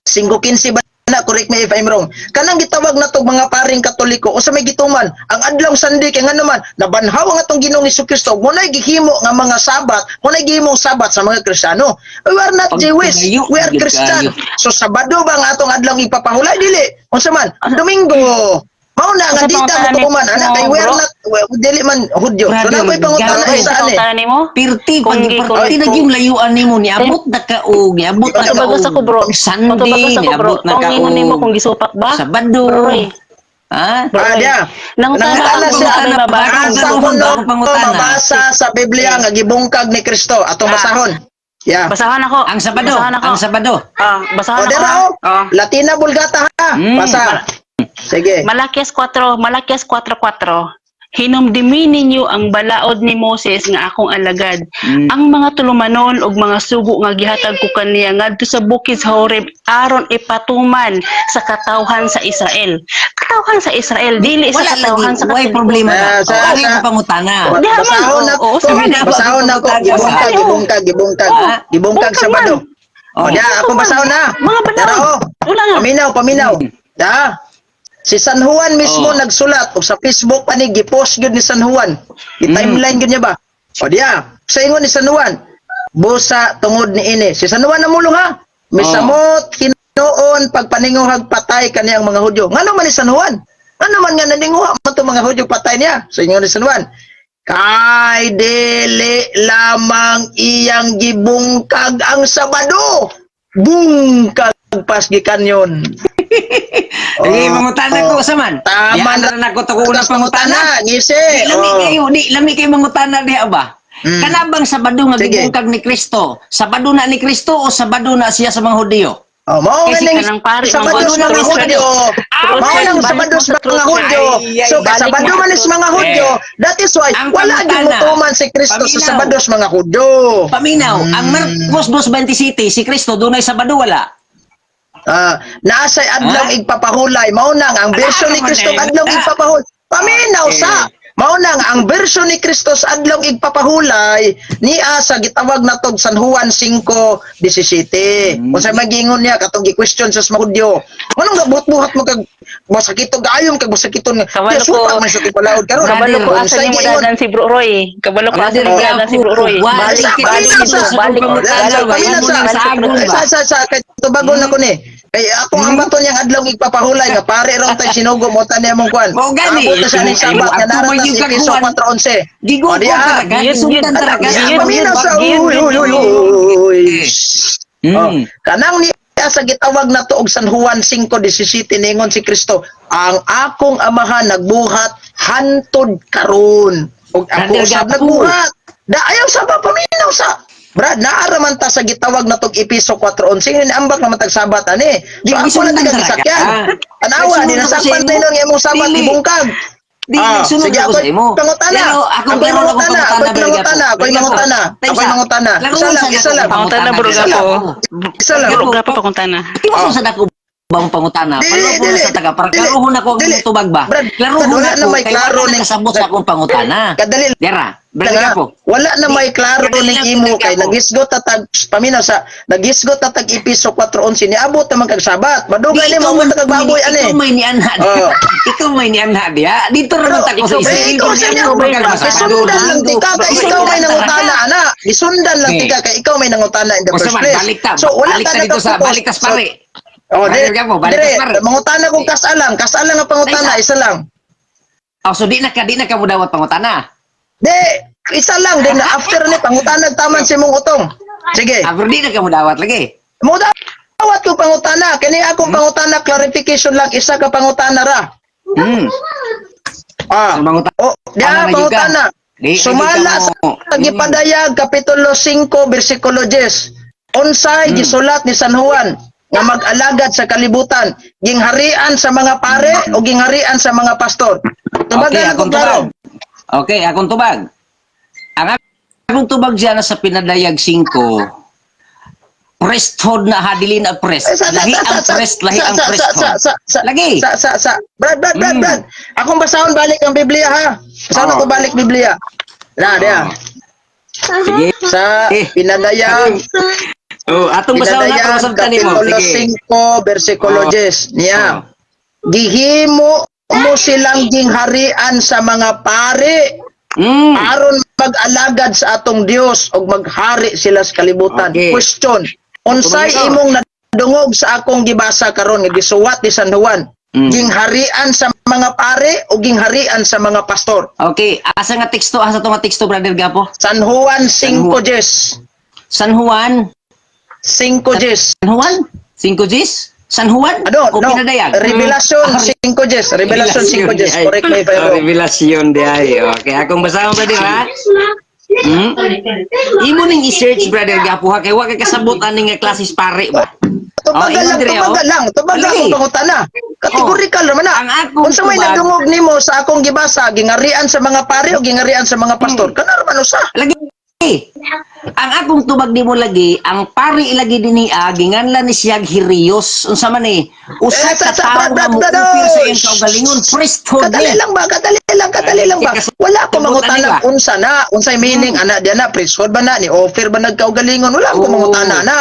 5:15 ba na, correct me if I'm wrong. Kanang gitawag nato mga paring Katoliko, usa may gituman ang adlaw Sunday kay ngano man nabanhaw ang atong Ginoong Kristo, muna'y gihimo nga mga Sabat, muna'y gihimong Sabat sa mga Kristiyano. We are not Pag Jewish, tumayo, we are gyud Christian. kayo. So Sabado ba ang atong adlaw ipapahulay? Dili. Unsa man? Domingo. Mao na nga Asa di ta pangutana motuman ni ana kay we are mo, bro? not dili man Hudyo. So Brother, na ko'y pangutana Gapo. isa ani. Pangutana nimo? Pirti pag Kung- pirti na yung layuan nimo, niabot na ka og niabot na ka Patubagos ako, bro. og Sunday, Patubagos ako, bro. niabot na ka Kung ingon nimo og kung gisupak ba? Sabado. Bro, Roy. Ha? Bro, Ah, Roy. dia. Nangutana Nangutana ako siya. kung may mabasa. Asa Ang ko no akong pangutana. mabasa sa Biblia nga gibungkag ni Kristo? Atong basahon. Yeah. Basahan ako. Ang Sabado, Basahan ako. ang Sabado. Ah, basahan O ako. dira ha? oh. Ah. Latina Vulgata ha. Basa. Sige. Malakias 4, Malakias 4:4. Hinumdumi ninyo ang balaod ni Moses nga akong alagad. Ang mga tulumanon ug mga sugo nga gihatag ko kaniya ngadto sa bukid sa Horeb aron ipatuman sa katawhan sa Israel. Katawhan sa Israel, dili sa Wala katawhan lagi, sa way Katoliko. problema na. Ah, O, ang imong pangutana. Di man. Basahon Oo, ako. oo, sa man. Basahon ako. Gibungkag, gibungkag, gibungkag. Oo, Gibungkag bungkag Sabado. man. O, Oh. diya, ako basahon na. Mga balaod. Dara, oh. Wala nga. Paminaw, paminaw. Da. Si San Juan mismo nagsulat og sa Facebook pa ni gipost gyud ni San Juan. I-timeline gyud niya ba? O diya, sa ingon ni San Juan, busa tungod ni ini. Si San Juan namulong ha. Misamot hinuon pagpaninguhag patay kaniyang mga Hudyo. Ngano man ni San Juan? Ngano man nga naninguha man tong mga Hudyo patay niya? Sa ingon ni San Juan, kay dili lamang iyang gibungkag ang Sabado, bungkag pas gikanyon. Sige, mangutana ko sa man. Tama. Diyan na na ko to unang pangutana. Ngisi. Di lami kayo, di lami kayo mangutana diha ba? Kana bang Sabado nga gibungkag ni Kristo? Sabado na ni Kristo o Sabado na siya sa mga Hudiyo? Oh, mao Kasi nga ning kanang pari, Sabado mga sa mga truth. Hudyo. Truth. Mao nang Balik Sabado mo sa sa mga truth. Hudyo. Ay, ay, So balik mo kasabado sa man is truth. mga Hudyo. That is why Ang wala gyud pangutana, motuman si Kristo sa paminaw. Sabado sa mga Hudyo. Paminaw, ang Marcos 2:27, si Kristo dunay Sabado wala? Ah, naasay adlaw Ha? igpapahulay. Mao nang ang version ni man Kristo eh. adlaw igpapahulay. Paminaw sa mao nang ang version ni Kristo sa adlaw igpapahulay niya sa gitawag natog San Juan 5:17. Unsay magingon niya katong gi-question sa mga Hudyo. Nganong gabuhat-buhat mo kag masakito gayom kag masakiton nga. Kabalo Yes, supa ko. man sa tipalaod karon. Kabalo ko asa Unsay nimo giingon? dagan si Bro Roy. Kabalo ko asa Brother nimo dagan si Bro Roy. Gapo, Balik, Sa- balik, paminaw sa- balik, Balik, balik, paminaw sa- balik, sa agong Ay, ba? sa kay tubagon ako ni. Kay akong ang baton niyang adlaw igpapahulay nga pare raw tay sinugo mo ta niya mong kwan. Mao gani. Abot na siya ning Ay, Sabat nga mo, narata adto man sa yung Efeso kaghuan. 4:11. Gigupo O, diya. ka ra, gisundan Yun, ra ka. yun, Paminaw sa yun, uy yun, uy uy yun. uy. Oh, kanang niya sa gitawag na og San Juan 5:17 ningon si Kristo, ang akong amahan nagbuhat hantod karon ug ako Brother usab Gapo. nagbuhat. Da ayaw sa ba paminaw sa Brad, naara man ta sa gitawag na tog Episo 4:11 ni ambak naman tag Sabat ani. Di, So ako na gisundan tiga talaga. gisakyan. Tanawa Nagsunod di ako sa nasakpan imo. tayo ng imong Sabat Dili. gibungkag. Di, Ah, nagsunod sige, ako sa ako'y imo. pangutana. Pero ako Ako'y meron akong mangutana, pangutana, ako'y Brother Gapo. mangutana, ako'y Brother Gapo. mangutana, Time ako'y sa. mangutana. Klaruhon Isa lang, sa isa lang. akong Pangutana, Bro Brother Gapo. Gapo. Isa lang. Bro Gapo, pangutana. Di mo sa dako bang pangutana? Dili, Palubo na dili, sa taga para dili, klaruhon ako ang dili. tubag ba? Brad, Klaruhon wala ako na may kay klaro wala ning- nakasabot sa akong pangutana. Kadali Dera, Brother lang, ha? Gapo. Wala na may klaro Kadali ning lang, imo Brother kay Gapo. nagisgot ta tag paminaw sa nagisgot ta tag Episo 4:11 niabot naman kag Sabat. Madugay Di, ni ikaw mo man- kag baboy ani. Ikaw may nianha diya. Oo. Ikaw may nianha diya. Dito ra man ta ko sa Eh, Israel. ikaw sa niya, gisundan lang tika kay ikaw may nangutana ana. Gisundan lang Okay. tika kay ikaw may nangutana in the O first sama, place. balik ta. So wala Balik ta ta dito sa nagka-focus. balik ta sa pare. Oh, Brother dire, Gapo, balik dire, ta sa pare. mangutana kong kasalang, kasalang ang pangutana, isa lang. Oh, so di na ka mudawat pangutana. Di, isa lang din after ni pangutana taman si mong utong. Sige. Ah, pero di na ka mudawat lagi. Mudawat ko pangutana, kini akong pangutana clarification lang isa ka pangutana ra. Ah. So, mangutana Oh, di na ah, gyud ka. pangutana. Di na gyud Sumala ka sa mo. gipadayag kapitulo 5 bersikulo 10. Unsay gisulat ni San Juan nga mag-alagad sa kalibutan, gingharian sa mga pare o gingharian sa mga pastor? Okay, Tubagan ako akong klaro. tubag. Okay, akong tubag. Ang akong tubag dyan na sa Pinadayag 5, priesthood na ha, dili na priest. Eh, Lahi ang priest, lahi ang priesthood. Sa, Lagi. Sa. Brad, Brad, Brad, Brad. Akong basahon balik ang Biblia ha. Basahon Oo. ako balik Biblia. Na, diya. Sige. Sa Eh. Pinadayag, Oh, atong basahon na Pinadayag, atong sabtan nimo. Kapitulo Sige. 5, versikulo Oo. 10. Niya. Gihimo mo silang gingharian sa mga pare aron mag-alagad sa atong Dios og maghari sila sa kalibutan. Okay. Question, unsay Tumanggaw. imong nadungog sa akong gibasa karon nga gisuwat ni San Juan? Gingharian sa mga pare o gingharian sa mga pastor? Okay, asa nga teksto, asa to nga teksto, Brother Gapo? San Juan 5:10. San Juan, 5:10. San Juan? 5 Gs? San Juan? Ano? O No. Pinadayag? Revelation 5:10. Revelation 5:10. di ay. Correct me if I'm Oh, wrong. Revelation di ay. Okay, akong basahon brother ha. Imo ning i-search, Brother Gapo, ha, kay wa kay kasabot ani nga klases pare ba. Tubagal Oh, lang, imo dire, oh. tubagal lang. Tubagal Lagi. akong pangutana. Kategorikal naman na. Ang akong Unsa may nadungog nimo sa akong gibasa, gingarian sa mga pare o gingarian sa mga pastor? Kana ra man usa. Lagi. Ang akong tubag nimo lagi, ang pari ilagi dinhi ginganlan ni siyag Hirios. Unsa man eh? Usa Eh, ka sa- tawo brad, nga brad, moupir sa iyang shh. kaugalingon, priesthood Kadali ni. lang ba? Kadali lang, kadali lang ba? Kasi- Wala ko Sabot mangutana ani ba? unsa na, unsay meaning ana diyan na priesthood ba na ni offer ba nagkaugalingon? Wala ko Oo. mangutana na.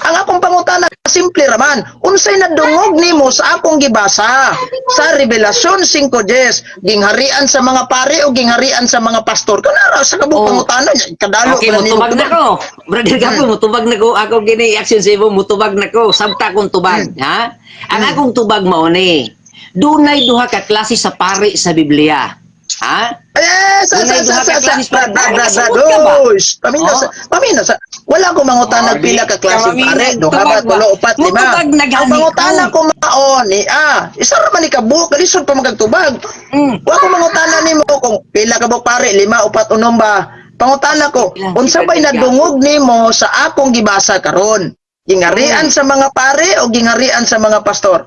Ang akong pangutana Simple raman. Unsay nadungog nimo sa akong gibasa sa Revelasyon 5:10, gingharian sa mga pari o gingharian sa mga pastor? Kanara sa kabuk Oh. pangutana kadalo Okay, pa na nimo mutubag na tubag. ko. Brother Gapo, mutubag na ko. Ako gini action sa imo, mutubag na ko. Sabta akong tubag, ha? Ang akong tubag mao ni. Dunay duha ka klase sa pari sa Biblia. Ha? Eh, sa Dunay sa sa duha ka sa sa klase brad brad brad brad. Kasabot ka ba? Uy, paminaw Oh. sa paminaw sa wala ko mangutana Oh, pila di ka klase ka maminaw. pare, duha ba, Tubag ba? tulo, upat, lima. Mutubag na Ang gani pangutana ko. ko mao ni isa ra man ni kabuok, kalisod pa magtubag. Wa ko mangutana nimo kung pila ka buok pare, lima, upat, unom ba. Pangutana ko, Pila, unsa pila bay ka nadungog nimo sa akong gibasa karon? Gingharian sa mga pare o gingharian sa mga pastor?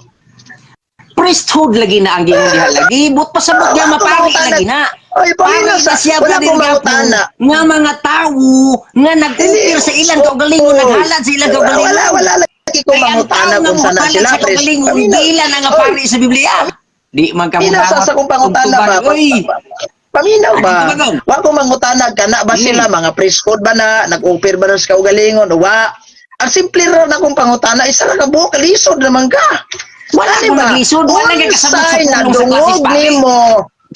Priesthood lagi na ang gingon diha lagi. But pasabot nga Wala ko mapari mangutana. lagi na. Ay, Pari paminaw na sa siya, wala Brother ko Gapo, mangutana. nga mga tawo nga nag-upir sa ilang kaugalingon, naghalad sa ilang kaugalingon. Wala, wala lagi ko Kay ang mangutana tao nga kung sana mohalad sila, sa pres. kaugalingon, Paminaw. dila na nga Oy, pari sa Biblia. Di man ka Paminaw sa mudawat sa kong pangutana og ba? tubag, oy. Paminaw ba? Ano tubagon? Wa ko mangutana kana ba sila mga priesthood ba na nag-offer ba na sa kaugalingon o wa? Ang simple ra na kong pangutana, isa ra ka buok, lisod naman ka. Wala Ani ko ba? naglisod, wala nga kasabot sa Unsay pulong sa nadungog klases, pare. nimo?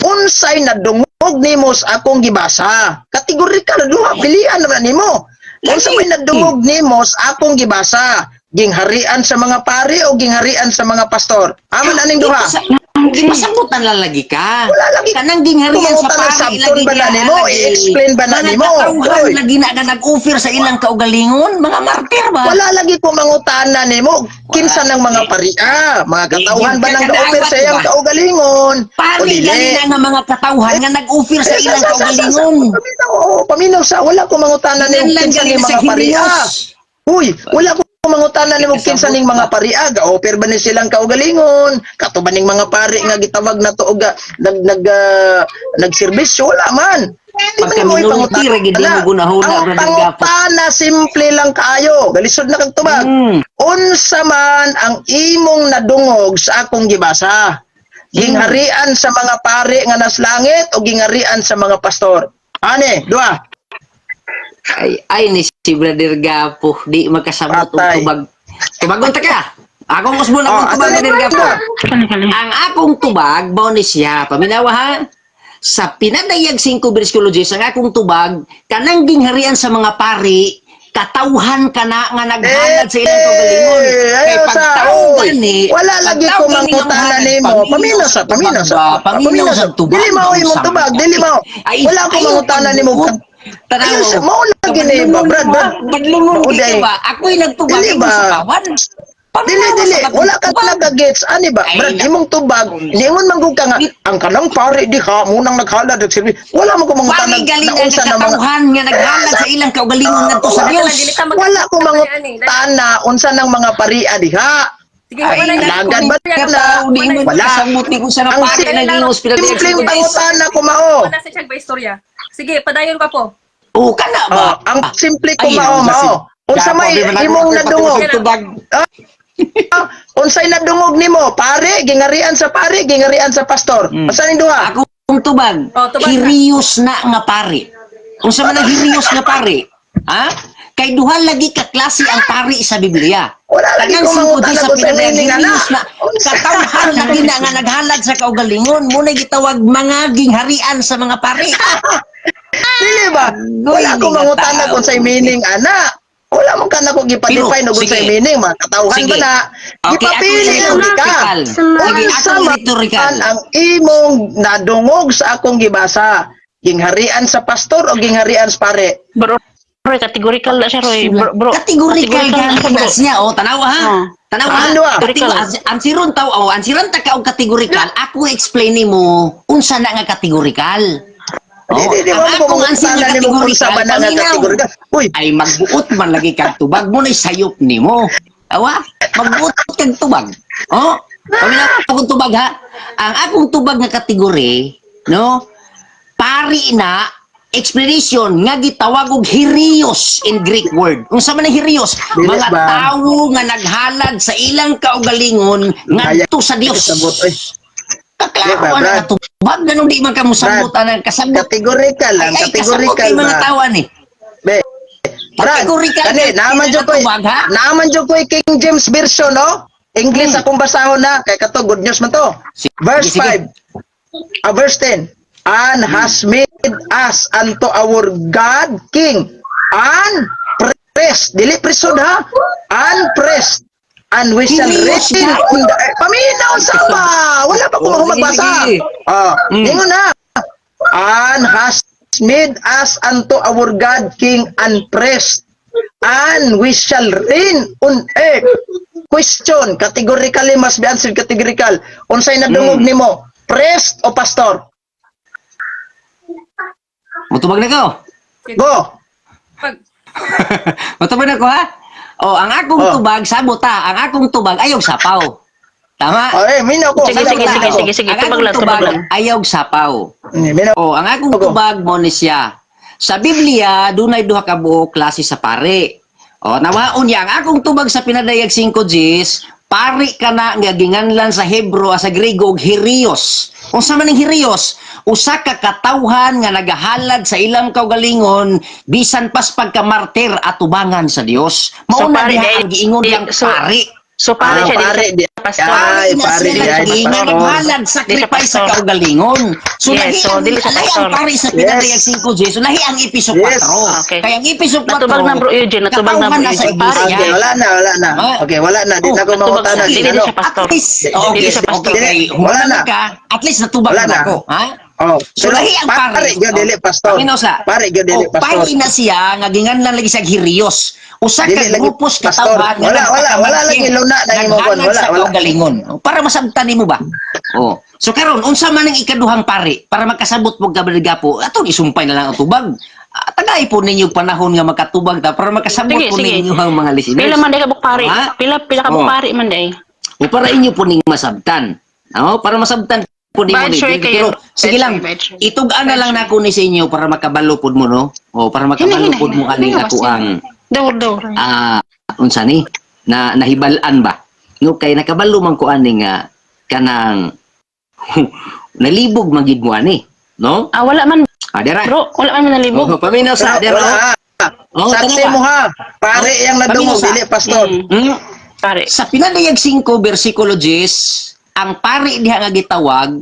Unsay nadungog nimo sa akong gibasa? Kategorikal duha pilian naman nimo. Unsa may nadungog nimo sa akong gibasa? Gingharian sa mga pari o gingharian sa mga pastor? Aman aning duha? Gipasabutan lang lagi ka. Wala lagi. Kanang gingharian sa Kumangutana, pari sabton lagi ba na diha, nimo? lagi. I-explain ba na Mga nimo? katawhan Oy. lagi na nga nag-offer sa ilang kaugalingon, mga martir ba? Wala lagi ko mangutana nimo kinsa ng mga paria, mga katawhan ba nang ga-offer sa iyang kaugalingon? O Pari dili? gani na nga mga katawhan nga nag-offer sa Eh, ilang kaugalingon. Paminaw, oo, paminaw sa wala ko mangutana nimo Yan lang kinsa gani ning sa mga paria. Hinios. Uy, wala ko mangutana nimo kinsa ning mga paria, ga-offer ba ni silang kaugalingon? Kato ba ning mga pari nga gitawag na to og nag nag nagserbisyo, wala man. Di man Pagka nimo minority, ipangutana. ra gid nimo gunahuna, Ang Brother Gapo. pangutana simple lang kaayo. Galisod na kag tubag. Unsa man ang imong nadungog sa akong gibasa? Gingharian sa mga pari nga nas langit o gingharian sa mga pastor? Ane, duha. Ay, ay ni si Brother Gapo, di makasabot og Patay. tubag. Tubagon ta ka. Akong usbon Oh, akong tubag, asa na Brother Gapo. duha? Kali, kali. Ang akong tubag, mao ni siya. Paminawa ha. Sa pinadayag 5 bersikulo 10, ang akong tubag, kanang gingharian sa mga pari, katawhan ka na nga naghalad sa ilang kaugalingon. Eh, Kay ayaw sa, pagtao oy, gani, wala lagi pagtao ko gani nga mangutana mohalad, nimo. paminaw Paminaw sa, paminaw sa, tubag ba? Paminaw sa tubag. Dili mao imong tubag, dili mao. Ay, Wala ko ayaw mangutana nimo. pagbuot. Tanaw. Ayaw sa, mao lagi ni ba, Brad, Brad. Badlungon Mao kay day. ka ba? Ako'y nagtubag Dili imo ba? sa kawan. Dili, Paminaw dili. sa Wala ka tubag. nagagets. Ani ba? Ay, Brad, naku. imong tubag, niingon man gud ka nga, ang kanang pare diha, munang naghalad, nagserbi. Wala mo ko mangutana Pari galing na ang unsa na mga katawhan nga naghalad sa ilang kaugalingon ngadto sa Wala. Dios. Wala ko mangutana unsa nang mga paria diha. Sige, wala na. Alagad ba na? Kataw di mo Wala. kasabot ni kung sa Ang pari nagingos pinadayag simpleng 5:10. pangutana ko mao. Wala sa siyag ba istorya? Sige, padayon ka po. Oh, kana ba? Oh, ang simple ko Ay, mao ang mao. Unsa may imong nadungog? Tubag. Ah, unsay nadungog nimo? Pare, gingarian sa pare, gingarian sa pastor. Asa ning duha? Akong tubag. Oh, tubag na. Hirios na nga pari. Unsa man ang hirios nga pari? Ha? Kay duha lagi ka klase ang pari sa Biblia. Wala lagi Kanang ko mangutana 5:10 sa kung sa pinadayag, meaning, ana. hirios na Unsa? katawhan lagi na nga naghalad sa kaugalingon. Muna gitawag mga gingharian sa mga pari. Dili ba? Wala ko nga mangutana tao. kung sa meaning ana. Wala mo kana ko gipa-define Pero, og unsay sige. meaning, mga katawhan Sige. ba na? Okay, Gipapili ako lang di ka. rhetorical. Sige, Unsa ako man rhetorical. ang imong nadungog sa akong gibasa? Gingharian sa pastor o gingharian sa pare? Bro, Roy, categorical na siya, Roy. Bro, bro. Categorical na gani siya, bro. na siya. Oh, tanawa ha. Oh. Tanawa ha. Ano ah? Ang siron taw, oh, ang siron ta ka og categorical, ako explain nimo unsa na nga categorical. Di, di, di, ang wala ko akong answer mangutana nga nimo kung unsa categorical, ba na nga paminaw. categorical. Uy, Ay magbuot man lagi kag tubag mo na sayop nimo. Awa, magbuot kag tubag. Oh, paminaw akong tubag ha. Ang akong tubag nga kategori, no? Pari na explanation nga gitawag og hirios in Greek word. Unsa man ang hirios? Dili Mga ba? tawo nga naghalad sa ilang kaugalingon ngadto sa Dios. Kasabot, oy. Kaklaro Di ba, na Brad? nga tubag ganun di man ka mosabot Brad, anang kasabot. Categorical lang, Ay, ay, kasabot categorical kay mga ba? tawa ni. Be, Brad, Categorical kani, naaman jud ko, tubag, ha? Naaman jud ko King James Version, no? English akong basahon na, kay kato, good news man to. Sige, Verse sige. 5, verse 10, "And has made us unto our God king and priest." Dili priesthood ha, and priest. "And we shall Hilios reign na. On the earth." Paminaw sa ba? Wala pa ko Oh, sige, magbasa. sige. Ah, ingon na. "And has made us unto our God king and priest, and we shall reign on earth." Question, categorically must be answered categorical. Unsay nadungog nimo? Priest o pastor? Mutubag na ko. Go. Pag, Mutubag na ko ha. Oh, ang akong Oh. tubag sabot ta, ang akong tubag ayaw sapaw. Tama? Oh, eh, minaw ko. Sige, Minaw sige, ko. sige, sige, sige. Ang Tubag akong lang, tubag tubag lang. Ayaw sapaw. Minaw Oh, ang akong ko. Tubag mo ni siya. Sa Biblia, dunay duha ka buok klase sa pare. Oh, nawaon niya ang akong tubag sa Pinadayag 5 Gs, pari ka na nga ginganlan sa Hebro sa Griego og Hirios. Unsa man ang Hirios? Usa ka katawhan nga nagahalad sa ilang kaugalingon bisan pas pagkamartir atubangan sa Dios. Mao So, na pari diha di- ang giingon di- yang pari. So pare Ah, siya pare dili di. sa pastor. Ay, Pari na pare sila di ay, lagi nga pastor. naghalad sacrifice sa pastor. kaugalingon. So Yes, lahi so, ang dili sa lahi ang pastor. pari sa Pinadayag 5 Gs, lahi ang Episo 4. Okay. Kaya ang Episo 4, Natubag na, Bro Eugene, natubag na, katawhan Bro na sa Eugene. Pare. iglesia. Okay, wala na, wala na. Ah. Okay, wala na. Di Oh, na ko natubag mangutana. sa- dili Ano? siya pastor. At least, okay, Dili siya pastor. okay, Dili, wala na. ka, at least natubag Wala na na. ako, ha? Oh, So lahi ang pare. pare gyud dili pastor. Paminaw sa. Pare gyud dili Oh, pastor. pari na siya nga ginganlan lagi sa Hirios. Usa ka Dili lagi grupos pastor. katawhan nga Wala, wala, wala nagpakamartir, lagi luna na imo kon. naghalad Wala, sa wala. kaugalingon. Oh, para masabtan nimo ba? Oh. So karon unsa man ang ikaduhang pari para makasabot mo gapo, atong isumpay na lang ang tubag. Ah, tagay po ninyo panahon nga makatubag ta para makasabot Sige, po sige. ninyo ang mga listeners. Pila man day kabuk pare? Ha? Pila pila kabuk Oh. pare man day? O para inyo po ning masabtan. No? Para masabtan po ninyo Bad ni. sure Pero kayo. sige Bad lang, sure, bad sure. itug-an na lang nako ni sa inyo para makabalo pod mo, no? O para makabalo Hina, hina, pod mo hina. ani Hina, ako basta. ang Dawr dawr. Unsa ni na nahibal-an ba? No, kay nakabalo man ko ani nga kanang nalibog man gid mo ani, no? Ah, wala man Ah, dira. bro, wala man nalibog. Oh, paminaw sa Pero, dira. wala ha. Oh, Saksi tanawa. mo ha. Pare Oh, yang nadungog paminaw sa- dili pastor. Pare. Sa Pinadayag 5 versikulo 10, ang pari diha nga gitawag,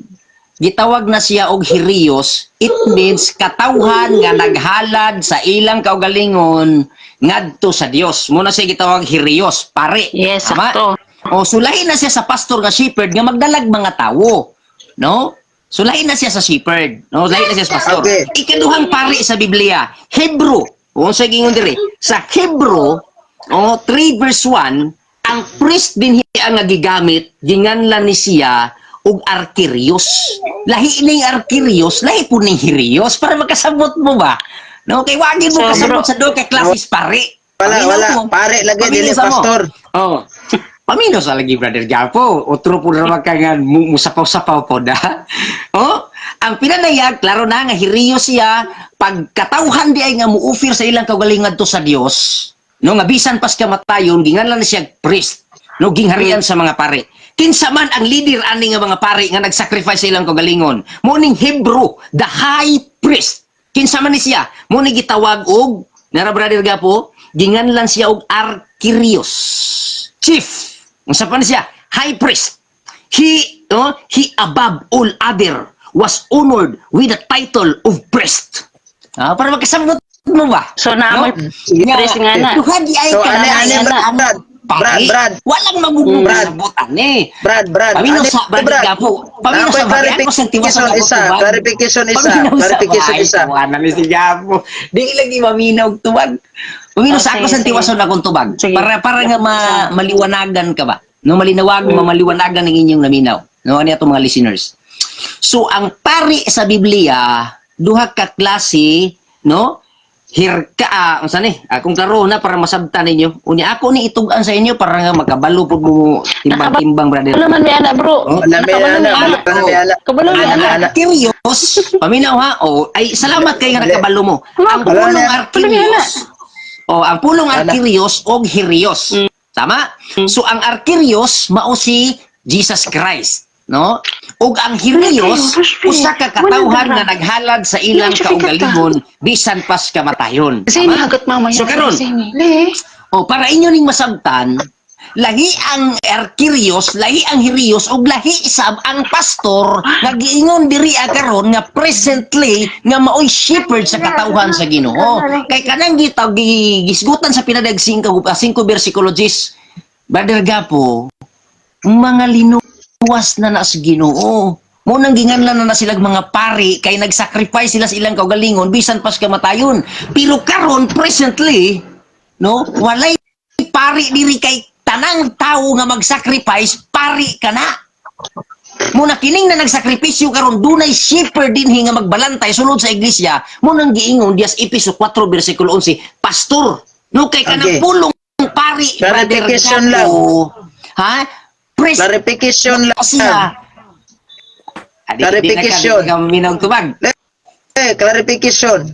gitawag na siya og Hirios, it means katawhan nga naghalad sa ilang kaugalingon ngadto sa Dios. Muna siya gitawag Hirios, pari. Yes, Tama? sakto. O sulahin na siya sa pastor nga shepherd nga magdalag mga tawo, no? Sulahin na siya sa shepherd, no? Lahi na siya sa pastor. Okay. Ikaduhang pari sa Biblia, Hebrew. O sa gingon diri, sa Hebrew, o 3 verse 1, ang priest din hiya nga gigamit, ginganlan ni siya og Arkirios. Lahi ning Arkirios, lahi po ning Hirios para makasabot mo ba? No, kay wagi mo So, kasabot bro- sa do kay klasis pare. Wala, Paminaw wala. mo. Pare lagi Paminaw dili sa mo. pastor. Oh. Pamino sa lagi, Brother Gapo. Otro po na ka nga musapaw-sapaw po da. Oh, ang pinanayag klaro na nga hiriyo siya pagkatawhan di ay nga muufir sa ilang kaugalingan to sa Dios. No, nga bisan pas kamatayon ginganlan na siya priest. No, gingharian sa mga pare. Kinsa man ang leader ani nga mga pare nga nagsacrifice sa ilang kaugalingon? Mo ning Hebrew, the high priest. Kinsa man ni siya? Mo ni gitawag og nara, Brother Gapo, ginganlan siya og Arkirios. Chief. Unsa pa ni siya? High priest. He, no, he above all other was honored with the title of priest. Ah, para makasabot mo ba? So naamoy No? priest nga na. Duha di ay So ka ani ani ana. Brad, Brad, Brad, Brad, Walang magugong Brad. kasabot ani. Brad, Brad. Pamino Ani, sa Brad Gapo. Pamino Napoy sa bagay. Ako sa tiwas clarification sa isa, tubag. clarification isa, Paminaw sa clarification bahay. isa. Tawanan ni si Gapo. Di lagi maminaw og tubag. Paminaw sa Okay, ako sa sige. tiwason akong tubag. Sige. Para nga maliwanagan ka ba? No, malinawag, mamaliwanagan ang inyong naminaw. No, ani atong mga listeners. So ang pari sa Biblia duha ka klase, no? Hirka, unsa ni? Akong klaro na para masabtan ninyo. Unya ako ni itug-an sa inyo para nga makabalo pud mo timbang-timbang, brother. Wala man may ana, bro. Oh, Wala may Nakabalo ana, may ana. wala may ana. Kabalo may Wala ana. may ana. Arkirios, paminaw ha. Oh, ay salamat kay nga nakabalo mo. Ang Wala pulong na. Arkirios. Oh, ang pulong Wala. Arkirios og Hirios. Tama? So ang Arkirios mao si Jesus Christ. No? Ug ang Hirios, usa ka katawhan nga naghalad sa ilang kaugalingon bisan pas kamatayon. Kasi Tama? hagot mamaya. So karon, oh, para inyo ning masabtan, lahi ang Arkirios, lahi ang Hirios, ug lahi sab ang pastor nga giingon diri karon nga presently nga maoy shepherd sa katawhan sa Ginoo. Kay kanang gitaw gisgutan sa pinadag 5 5 versikulo 10. Brother Gapo, mga linuwas na na sa Ginoo. Mo nang ginganlan na na silag mga pari kay nagsacrifice sila sa ilang kaugalingon bisan pas kamatayon. Pero karon presently, no, walay pari diri kay tanang tawo nga magsacrifice pari ka na. Muna kining na nagsakripisyo karon dunay shepherd dinhi nga magbalantay sulod sa iglesia mo nang giingon dias Epeso 4 versikulo 11 pastor, no, kay kanang pulong pari, Brother Clarification lang. Gapo, ha, priest Clarification lang. siya. Clarification. Di na ka tubag. Eh, clarification.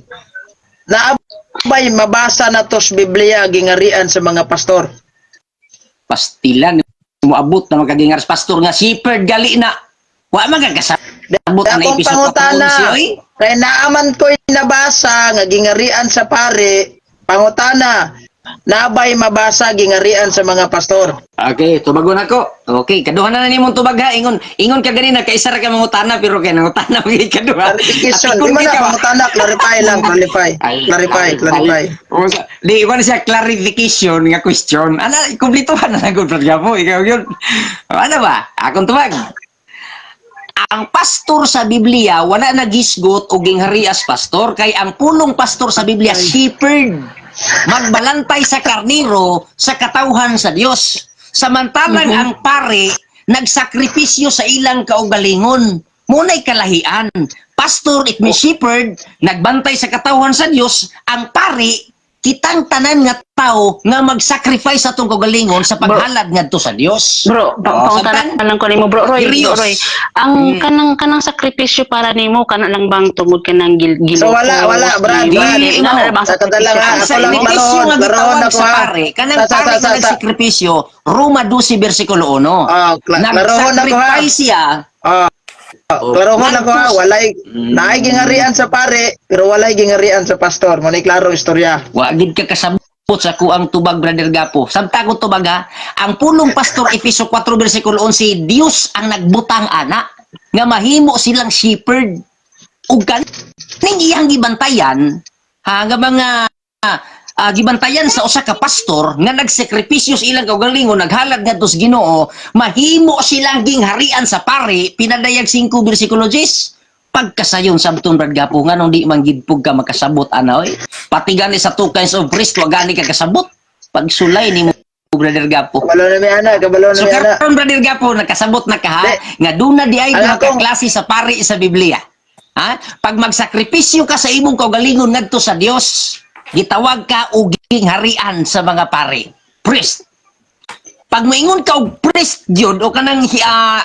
Naabay mabasa na to sa Biblia gingarian sa mga pastor? Pastilan moabot na magkagingaras pastor nga shepherd gali na wa man ka kasabot na Akong Epeso 4 pangutana, 11 oy. Kay naaman ko'y nabasa nga gingarian sa pare, pangutana, nabay mabasa gingarian sa mga pastor? Okay, tubagon ako. Okay, kaduha na na nimong tubag ha. Ingon, ingon ka ganina kay isa ra ka mangutana pero kay nangutana gyud kaduha. Clarification. Apikon Di man gyud na ka ba? pangutana, clarify lang, clarify. Ay, Clarify, ay, clarify. ay. O, di wala siya clarification nga question. Ana, kumplituhan na lang gud, Brad Gapo. Ikaw yun. Ano ba? Akong tubag. Ang pastor sa Biblia wala nagisgot og gingharias pastor kay ang pulong pastor sa Biblia shepherd, magbalantay sa karniro sa katawhan sa Dios. Samantalang ang pare nagsakripisyo sa ilang kaugalingon. Muna'y kalahian. Pastor, it means shepherd, nagbantay sa katawhan sa Dios. Ang pare, kitang tanan nga tao nga mag-sacrifice sa atong kaugalingon sa paghalad ngadto sa Dios. Bro, Oh, pangutana sabtan? lang ko nimo, bro Roy, bro Curious. Roy. Ang kanang sakripisyo para nimo kana lang bang tungod kanang gil So, wala, wala, Brad, Brad. Ina na bang Sa kadala sakripisyo? nga, Ang ako lang sakripisyo laroon, nga laroon gitawag ako, sa ha. pare, kanang Sa- pare nga nagsakripisyo, Roma 12 versikulo 1. Ah, laroon ako, ha. Nagsacrifice siya. Ah, klarohon ako ha, walay naay gingarian sa pare, pero walay gingarian sa pastor. Mo klaro istorya. Wa gid ka kasabot sa kuang tubag, Brother Gapo. Samta ko tubag ha. Ang pulong pastor, Efeso 4 versikulo 11, Dios ang nagbutang ana nga mahimo silang shepherd ug kaning iyang gibantayan ha nga mga gibantayan sa usa ka pastor nga nagsakripisyo sa ilang kaugalingon, naghalad ngadto sa Ginoo, mahimo silang gingharian sa pare, pinadayag 5 versikulo 10. Pagkasayon sabton, Brad Gapo, nganong di man gid pug ka makasabot ana oy? Pati gani sa two kinds of priest wa gani ka kasabot. Pagsulay nimo, Brother Gapo. Kabalo na mi ana, kabalo na So mi ana. karon, Brother Gapo, nakasabot na ka ha Di. nga duna di ay Ang duha ka klase sa pari sa Biblia. Ha? Pag magsakripisyo ka sa imong kaugalingon ngadto sa Dios, gitawag ka og harian sa mga pari, priest. Pag moingon ka og priest gyud o kanang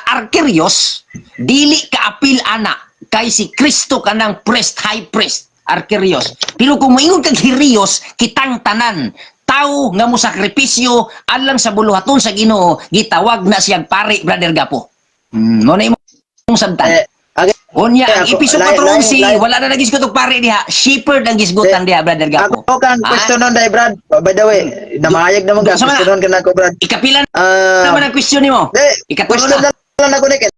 arkerios, dili ka apil ana kay si Kristo kanang priest, high priest, arkerios. Pero kung moingon kag hirios, kitang tanan tao nga mosakripisyo alang sa buluhaton sa Ginoo, gitawag na siyang pari, Brother Gapo. Mo na imong sabtan. Eh, okay. Unya, ang Ako, episode 4:11, wala na nagisgot og pare diha. Shepherd ang gisgutan diha, Brother Gapo. Ako kang Ah? question nun, dai Brad. By the way, namahayag naman ka. Sa mga- Question ka na ako, Brad. Ikapila Ah, naman ang question nimo. Di, Ikatulo question na. na lang ako ni kay